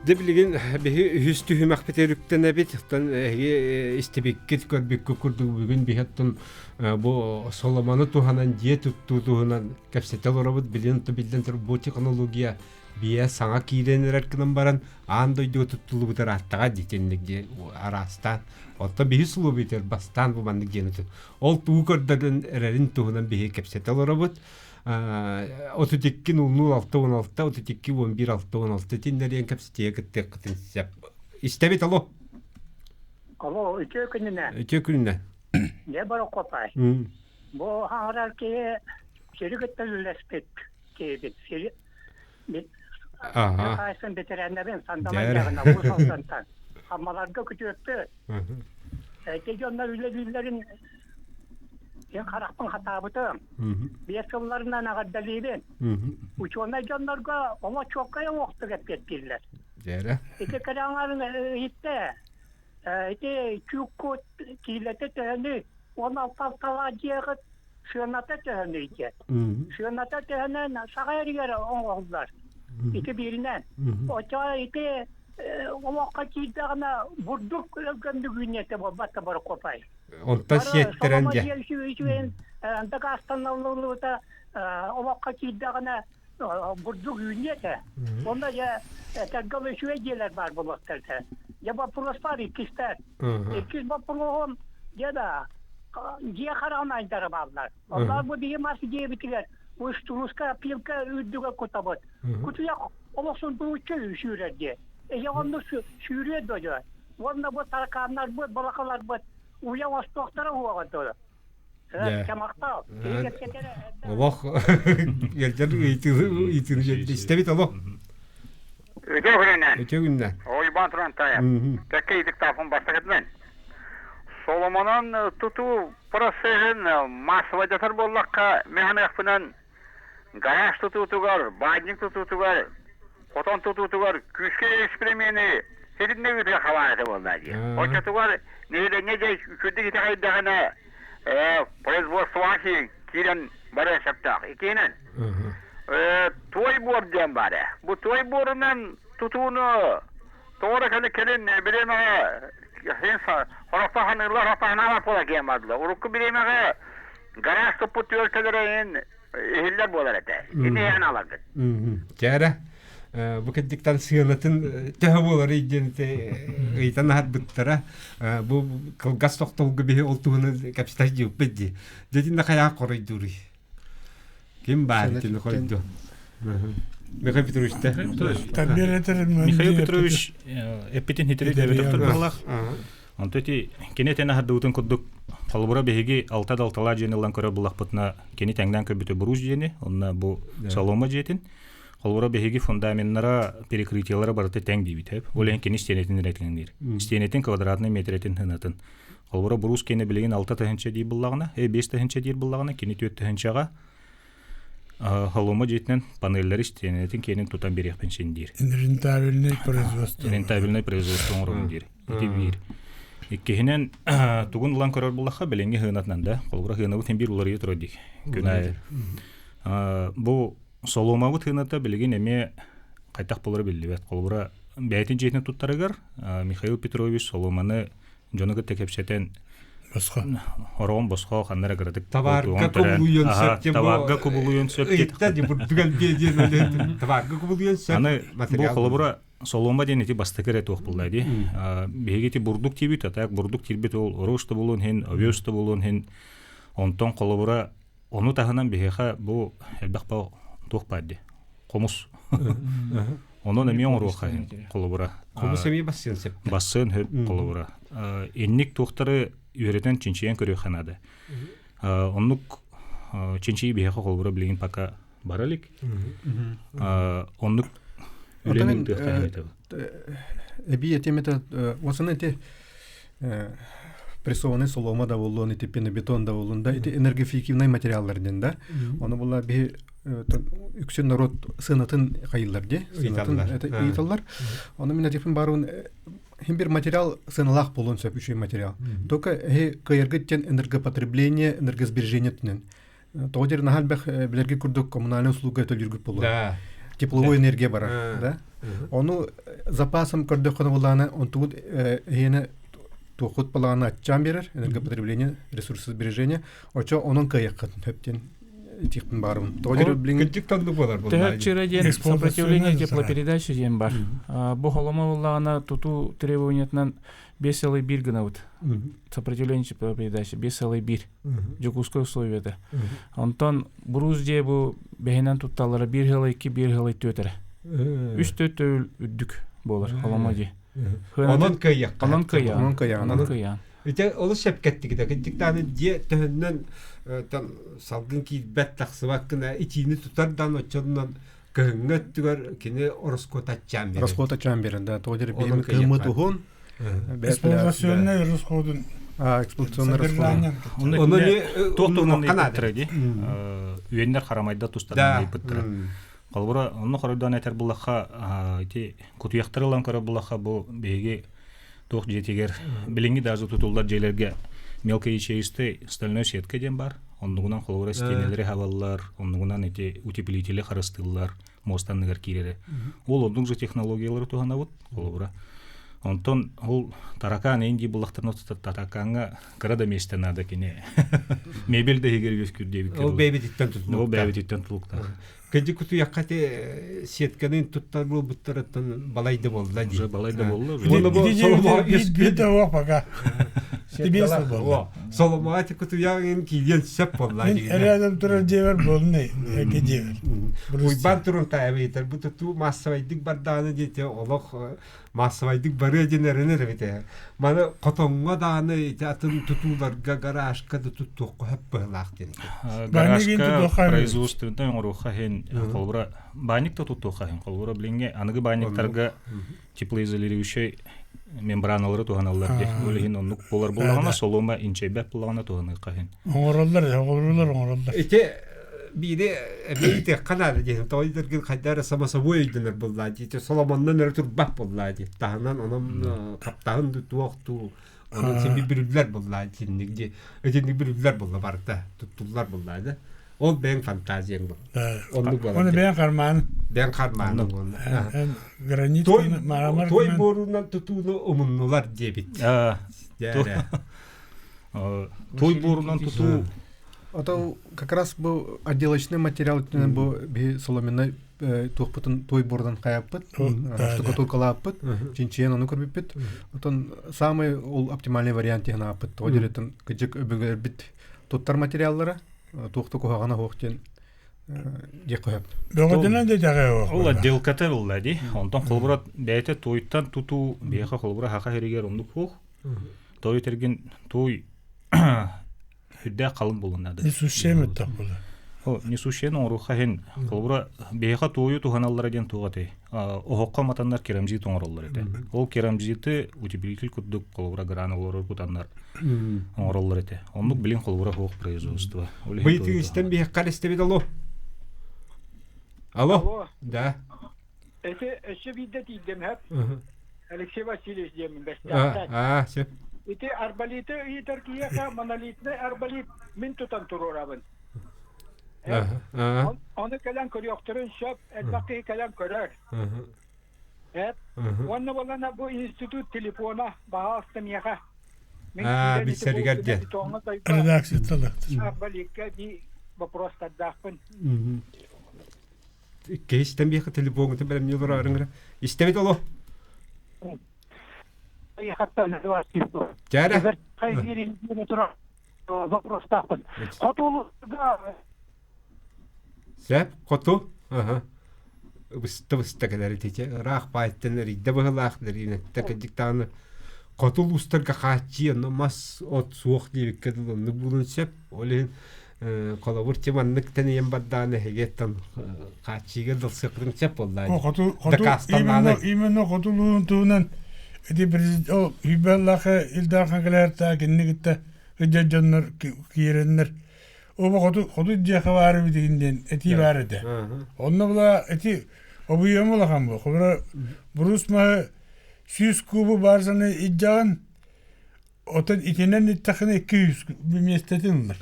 Дьэ билигин биһи үһүс түһүмэхпитигэр үктэнэбит. Оттон эһиги истибиккит, көрбүккүт курдук бүгүн биһи оттон бу соломону туһанан дьиэ туттуу туһунан кэпсэтэ олоробут. Билин биллэн турар бу технология бийэ саҥа киирэн эрэр гынан баран аан дойдуга туттуллубут ырааттаҕа дитинник диэн араастаан. Оттон биһи сулуобуйтар бастаан бу маннык диэн ол тугу көрдөрөн эрэрин туһунан биһи кэпсэтэ олоробут. 32 00 616 32 11 616 итиннэриэн кэпсэтиэ кыттыаххытын сөп. Истэбит алло. Алло, үтүө күнүнэн. Үтүө күнүнэн. Дьэ Борокуопай. Бу хаҥарар киһи сири кытта үлэлэспит киһибит. Сири хаайсын бэтэрээннэрин сандалайдаҕына уус Алдантан Аммаларга күтүөппүт. Эти дьоннор үлэлииллэрин син харахпын хатаабытым. Биэс сылларынан эҕэрдэлиибин. Учуонай дьоннорго олох чуоккай оҥохтук эппиэттииллэр. Дьэрэ. Ити кэрэҥарын иһиттэ. Ити чууккут киилэтэ төһөнүй? 16 алталаах дьиэҕит сыаната төһөнүй диэн. Сыаната төһөнөн саха эригэр оҥоһуллар. Ити бииринэн. Оччоҕо ити олоххо киирдэҕинэ бурдук өлгөмдүк үүнүөтэ буолбатта Борокуопай. Онтон сиэттэрэн дьэ. Үчүгэйин дакаастаныллыбыта олоххо киирдэҕинэ бурдук үүнүө этэ. Онно дьэ этэргэ үчүгэй дьиэлэр баар буолуохтар этэ. Дьэ боппуруос баар иккистэр. Иккис боппуруоһум дьэ да дьиэ хараҕын айдара бааллар. Онно бу биһи мас дьиэбитигэр устуруска пилка үрдүгэ кутабыт. Кутуйах олохсун тууччу сүүрэр дии. Эһи онно сүүрүө дойо. Уонна бу таракааннарбыт, балакаларбыт уйа оҥостуохтара уоҕа дуо. Чамахтаал. Олох ыалдьар ыйытыыны истэбит олох. Үтүө күнүнэн. Үтүө күнүнэн. Уйбаан туран тайа. Кэккэ ыйытыктаахпын бастакытынан. Соломонон тутуу процеһын массовайдатар буоллахха, механыахпынан гараж тутуутугар, баанньык тутуутугар, хотон тутуутугар күүскэ эксперимени ситиннэ ыытыа халаан этэ буолла дии. Оччотугар нэһилиэнньэ дьэ үчүгдүк итэҕэйдэҕинэ производствоҕа киирэн барыан сөптөөх. Иккиһинэн, туой буор диэн баар ээ. Бу туой буорунан тутууну тоҕо эрэ кэлин кэлин бириэмэҕэ хорохто ханыыллар, хатаһынаабат буола киэн бардылар. Урукку бириэмэҕэ гараж туппут түөртэлэрэ иһиллэр буолар этэ. Ити иһэн аларгыт. Чээрэ, бу кырдьыктан сыанатын төһө буоларый диэн ыйтан аһарбыттара. Бу кылгас тохтобулга биһи ол туһунан кэпсэтэ сылдьыбыппыт дии. Дьэ итиннэ хайаан хоруйдууруй? Ким баар итини хоройду? Михаил Петрович Михаил Петрович эппитин хитири дэбитөхтөр буоллах. Онто ити кини этэн аһардыбытын курдук холобура биһиги алта далталаа дьиэни ылан көрөр буллахпытына кини тэҥнээн көрбүтэ буруус дьиэни онно бу солома дьиэтин холобура биһиги фундаменнара перекрытиелара барыта тэҥ диибит эп ол иһин кини стенэтин эрэ тэҥниир стенэтин квадратный метрэтин ынатын холобура буруус киэнэ билигин 6 тыһыынча диир буллаҕына 5 тыһыынча диир буллаҕына кини 4 тыһыынчаҕа Холомо дьиэтинэн панеллэри стенэтин киэнин тутан биэриэхпин син диир. Рентабельный производство. Рентабельный производство оҥоробун диир. Ити биир. Иккиһинэн, тугун ылан көрөр буллахха, билиҥҥи хыынатынан да, холобура хыынабыт син биир уларыйа турар дии. Күн аайы. Бу солуомабыт хыыната билигин эмиэ хайдах буолара биллибэт. Холобура, бэйэтин дьиэтин туттарыгар Михаил Петрович солуоманы дьону кытта кэпсэтэн. Босхо. Ороон босхо ханнара кыратык Табаарга кубулуйуон сөп диэн Табаарга кубулуйуон сөп Ыйытта ди бурдугал диэн өлөн табаарга кубулуйуон сөп. Аны бу холобура солома диэн ити бастакы эрэ туох булла ди. Биһиги ити бурдук тиибит, а так бурдук тиирбит ол оруос да буолуон иһин, овес да буолуон иһин, онтон холобура ону таһынан биһиэхэ бу элбэх туох баар ди хомус. Онон эмиэ оҥоруохха иһин холобура. Хомус эмиэ бассыан сөп. Бассыан сөп холобура. Инник туохтары үөрэтэн чинчийэн көрүөххэ наада. Оннук чинчийии биһиэхэ холобура билигин пока бара илик. Оннук үлэни ыытыахха иһин Эбии этим это осыны эти прессованный солома да боллуон ити пенобетон да боллун да ити энергоэффективный материаллар ден да ону була биһи үксүн народ сыанатын хайыллар ди сыанатын ыйыталлар ону мин этипин баруун хим бир материал сыаналаах болуон сөп үчүгэй материал только эһи кыайаргыт диэн энергопотребление энергосбережение түнэн тоҕо диэр наһаа элбэх билэрги курдук коммунальный услуга төлүүргүт болуо тепловой энергия барар да ону запасом көрдөххүнэ булаана онтугут эһиэнэ туоххут балаана аччаан биэрэр энергопотребление ресурсосбережение очо онон кыайыаххыт хөптен этиэхпин баарым тоҕо диэр билиҥ кырдьык тоннук буолар Төһө чыра диэн сопротивление теплопередачи диэн бар. Бу холомо буллаҕына тутуу требованиятынан 5,1 гынабыт. Сопротивление теплопередачи 5,1. Дьокуускай условията. Онтон буруус дьиэ бу бэһинэн тутталлара 1,2, 1,4 эрэ. Үс төрт төгүл үрдүк буолар холомо дьиэ. Онон кыайыахха. Онон кыайаан. Онон кыайаан. Онон кыайаан. Ити олус сөпкэттигитэ. Кырдьыктааны дьиэ төһөннөн салгын киирбэт тахсыбат гына итиини тутар дан оччоннон кыһыҥҥы өттүгэр кини ороскуота аччаан берер. Расход аччаан берер, да. Тоҕо диэр биһим кыһыммыт уһун. Эксплуатационный расходун эксплуатационный расходун. Ону туох туһунан ыйыппыттара дии. Үөннэр харамайда тустарынан ыйыппыттара. Холобура, онно хоройдоон этэр буллахха, ити кутуйахтары ылан көрөр буллахха, бу биһиги туох дьиэтигэр билиҥҥи даже тутуллар дьиэлэргэ мелкоячеистый стальной сетка диэн баар. Оннугунан холобура стенэлэри хабаллар, оннугунан ити утеплители харыстыыллар, мост анныгар киирэри. Ол оннук же технологиялары туһанабыт, холобура. Онтон ол таракан эйин дии буллахтарына таракаҥҥа кыра да миэстэ наада кини. Мебель да иһигэр үөскүүр диэбиккэ. Ол бэйэбититтэн тутулуктаах. Ол бэйэбититтэн тутулуктаах. Кыдьы кутуйахха те сетканы туттар буолбуттарыттан балай да буолла дии. Уже балай да буолла. Уонна бу соломоҕо Биир да уох пока. Биир буолла. Соломоҕо ити кутуйаҕын киириэн сөп буолла Мин дии. эрээдим турар дьиэбэр буолнай, эки дьиэбэр. Уйбаан турун таайбыйтар бу тутуу маассабайдык бардааны диэти олох маассабайдык барыа диэн эрэнэр эбит ээ. Маны хотоҥҥо даҕаны ити атын тутууларга гаражка да туттуохха сөп быһылаах диэн. Гаражка производственнай оҥоруохха иһин холобура баанньык да туттуохха иһин холобура билиҥҥи аныгы баанньыктарга теплоизолирующай мембраналары туһаналлар диye. Ол иһин оннук буолар буоллаҕына солома инчэйбэт буоллаҕына туһаныахха иһин. Оҥороллор, оҥороллор, оҥороллор. Ити биири эбии итиэххэ наада диэн тоҕо диэтэргин хайда эрэ само собой өйдөнөр буоллаа дии соломоннон эрэ турбат буоллаа дии таһынан онон хаптаһын дуу туох дуу онон син бүрүллэр буоллаа итинник дии итинник бүрүллэр буолла барыта туттуллар буоллаа да ол бэйэҥ фантазияҥ бу оннук буолар Оны бэйэҥ хармаан бэйэҥ хармааныҥ уонна гранит той той буорунан тутууну умуннулар диэбит той буорунан тутуу Ото как раз бу отделочный материал өттүнэн бу биһи соломенной туохпутун той буордан хайаппыт, штукатуркалааппыт, чинчийэн ону көрбүппүт. Отон самый ол оптимальный вариант диэн ааппыт. Тоҕо диэтин кыдьык өбүгэлэрбит туттар материаллара туох да куһаҕана суох диэн диэххэ сөп. Бөҕөтүнэн да итэҕэйэ Ол отделката буолла дии. Онтон холобура бэйэтэ туйтан тутуу биһиэхэ холобура хаха сиригэр оннук суох. Той этэргин туй үрдээх халыҥ буолуон наада. Несущая мөттөх буолар. Несущая оҥоруохха иһин холобура биһиэхэ туойу туһаналлара диэн туох этэй? Оһоххо матаннар керамзит оҥороллор этэ. Ол керамзиты утеплитель курдук холобура гран олорор кутаннар оҥороллор этэ. Оннук билин холобура суох производство. Быйытыҥ истэн биһиэххэ истэбит алло. Алло. Да. Эти өссө биирдэ тиийдим хөп. Алексей Васильевич диэммин бэстээхтэн. Аа, сөп. Ити арбалиты ыйытар киһиэхэ монолитный арбалит мин тутан туруорабын. Ону кэлэн көрүөхтэрин сөп, элбэх киһи кэлэн көрөр. Эп. Уонна буоллана бу институт телефона, баһаалыста миэхэ. Аа, билсэригэр диэн. Редакциялар. Арбаликка би вопростардаахпын. Кейстен биэхэ телефоҥҥутун бэлэмнии олораарыҥ эрэ. Истэбит оло. Чээрэ. Вопростаахпын. Хотулуга Сөп, хоту. Аха. Быста-быста кэлэр итичэ ыраах баайтан эрийдэ быһылаах Лэриинэттэ кырдьык даҕаны хоту улуустарга хааччыйа онно мас от суох диэбиккэ дылы оннук буолуон сөп. Ол иһин холобур ти маннык тэнийэн бардаҕына эһиги хааччыйыга дылсыахпытын сөп буоллаа. Хоту хоту именно именно хоту улууһун туһунан ити президент ол Хүйбэллаха Ил Дархан кэлээртаа кинини кытта ыдьа дьоннор киирэннэр Оба хоту хоту дьиэхэ баар эбитигин диэн этии баар этэ. Онно була эти обуйуом улахан бу. Холобура брус маһы 100 кубу баарсаны иддьаҕын отон итинэн иттэххинэ 200 миэстэтин ылар.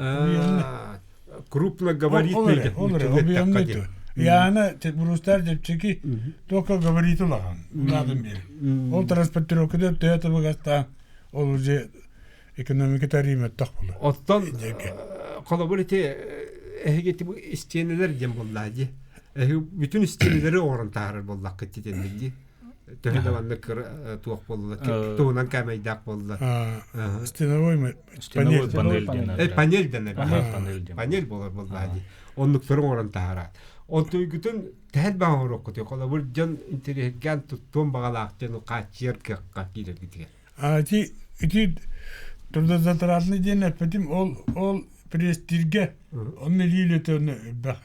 Крупногабаритный Ол эрэ объемный ту. Яна брустар чэпчэки только габарит улахан. Улаатан биэр. Ол транспортировкада төһө табыгастаах ол уже экономика тариметтах була. Оттон холобур ити эһиги ити истиэнэлэр диэн буоллаа дии. Эһиги бүтүн истиэнэлэри оҥорон таһаарар буоллаххыт дии дии. Төһө да маннык туох буолла, туһунан кээмэйдээх буолла. Стеновой панель панель панель дэнэр. Панель буолар буоллаа дии. Оннуктары оҥорон таһаарар. Онтуйгутун тэһэл баҕа оҥоруоххутуй. Холобур дьон интэриэһиргээн туттуон баҕалаах дьону хааччыйар кыахха киирэргитигэр. Ити ити трудозатратный диэн эппитим ол ол пресстииргэ онно илии үлэтэ онно элбэх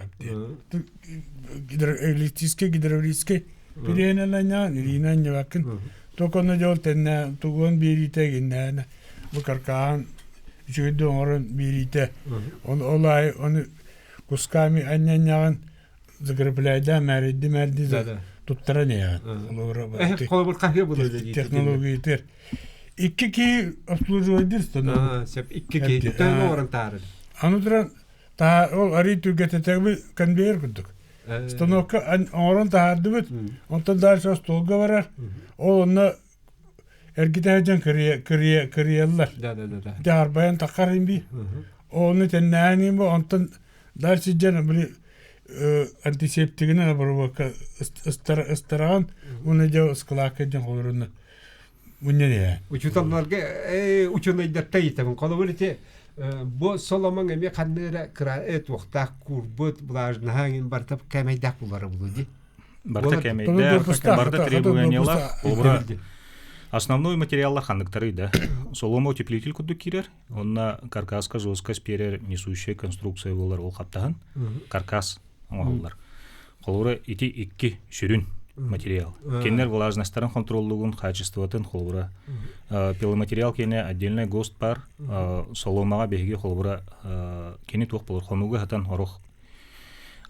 электрическэй гидравлическай бириэнэн анньаан илиинэн анньыбаккын только онно дьол тэннэ тугуон биэриитэ гиннээнэ бу каркааһын үчүгэйдик оҥорон биэриитэ ол ол аайы ону кусками анньанньаҕын закрепляйда мээрийди мээрди туттаран иһэҕин холобур хаһыа буолар технологиятыр икки киһи обслуживайдыр станок сөп икки киһи төһө оҥорон таһаарар аны туран ол арый түргэтэтэгби конвейер курдук станокка оҥорон таһаардыбыт онтон дальше остуолга барар ол онно эргитэ сылдьан кырыйаллар дьаарбайан таххар би ону тэннээниим онтон дальше дьэн били антисептигинэн обработка ыстараҕын уонна дьэ ыскылаакка дьэн холоруна мунньан иһэ учууталларга учуонайдарта ыйытабын холобур ити бу соломоҥ эмиэ ханна эрэ кыра туохтаах куурбут влажнаһа иҥин барыта кээмэйдээх булара булу дии Барыта кээмэйдээх, барыта требованиялар. Холобура, основной материаллар ханныктарый да? Солома утеплитель курдук киирэр, онно каркаска жесткость биэрэр несущая конструкция буолар ол хаптаһын, каркас оҥоһуллар. Холобура, ити икки сүрүн материал. Кинилэр влажностарын контроллугун, качествотын холобура пиломатериал киэнэ отдельный ГОСТ бар, соломаҕа биһиги холобура кини туох болор хонууга сатан орох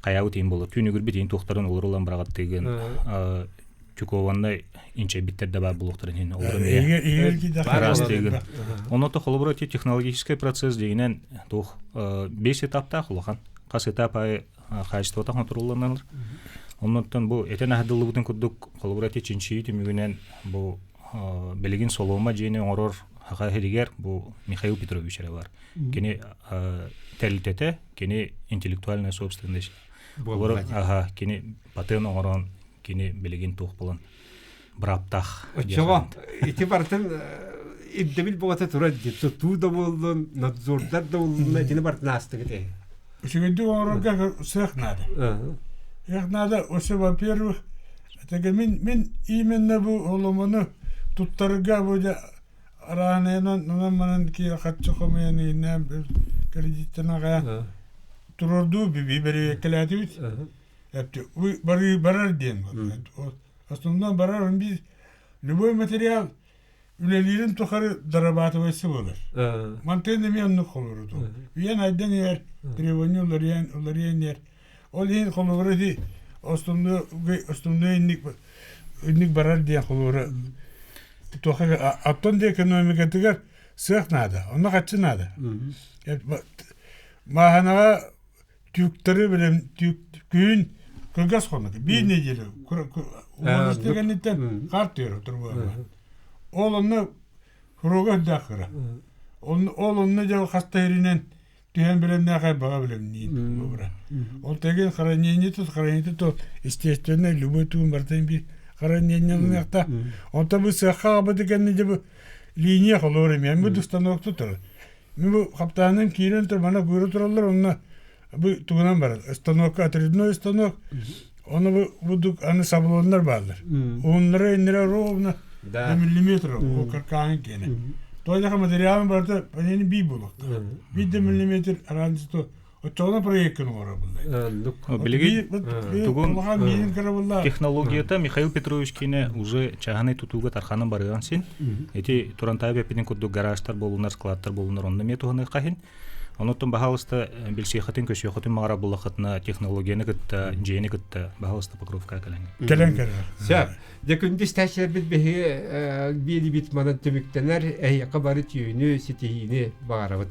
хайаабыт иин буолар түүнүгүрбүт иин туохтарын олору ылан быраҕаттыыгын чукованнай инчэйбиттэр да баар буолуохтарын иһин олору ыраастыыгын онно холобура ити технологическай процесс дьиҥинэн туох бес этаптаах улахан хас этап аайы хаачыстыбата хонтуруолланар оннуттан бу этэн аһардыллыбытын курдук холобура ити чинчийии түмүгүнэн бу билигин солома дьиэни оҥорор Саха сиригэр бу Михаил Петрович эрэ бар. Кини тэрилтэтэ кини интеллектуальная собственность олор аха кини патент оҥорон кини билигин туох буолан бырааптаах оччоҕо ити барытын ирдэбил буолата турар дии тутуу да буоллун надзордар да буоллун итини барытын аастыгыт ээ үчүгэйдик оҥорорго сыах наада сыах наада өссө во-первых это мин мин именно бу оломону туттарга бу Араанайынан онон-манан киһи харчы хомуйан иһиннээн кредиттэн аҕайан туруордуу бэрэбиэркэлээтибит. Барыы барар диэн. Основном барар биир любой материал үлэлиирин тухары дорабатывайсы буолар. Мантан эмиэ оннук холобуру. Үйэн айдан иһэр, требование уларыйан уларыйан иһэр. Ол иһин холобура ити основной основной инник инник барар диэн холобура туохха оттон да экономикатыгар сыах наада, онно хаччы наада. Мааһынаҕа түүктэри билим түүн кылгас хонук биир неделя уонус кэнниттэн хаар түһэр турбуга. Ол онно Срога үрдээх кыра. Ол онно дьэ хаста иһиринэн түһэн билэмнээх баҕа билэмниин бобура. Ол тегин хранение тут хранение то естественно любой туун бартын би хранениялыахта. Онто бу сыахха абыты кэннэ дьэ бу линия холоор эми бу станок турар. Мен бу хаптаанын киирэн тур мана куйра тураллар онно бу тугунан барар станокка отрядной станок Оны бу будук аны шаблоннар бааллар. Оннары иннere ровно до миллиметра ол каркаан киэнэ. Тойлаха материалын барыта панени би булуктар. Bir de миллиметр разницу оччоҕуна проекткын оҥоро буллай. Билигин тугун технологията Михаил Петрович кине уже чааһынай тутууга тарханан барыан син. Эти турантааб эппитин курдук гаражтар болунар, складтар болунар онно ме туһаны хахин. Онуттан баһаалыста билсиэххитин, көсүөххүтүн маҕара буллаххытына технологияны кытта, дьиэни кытта баһаалыста Покровка кэлэн. Кэлэн кэлэр. Сөп. Дьэ күндү истээччилэрбит биһиги биэлибит манан түмүктэнэр эһиэхэ бары түүнү, ситиһиини баҕарабыт.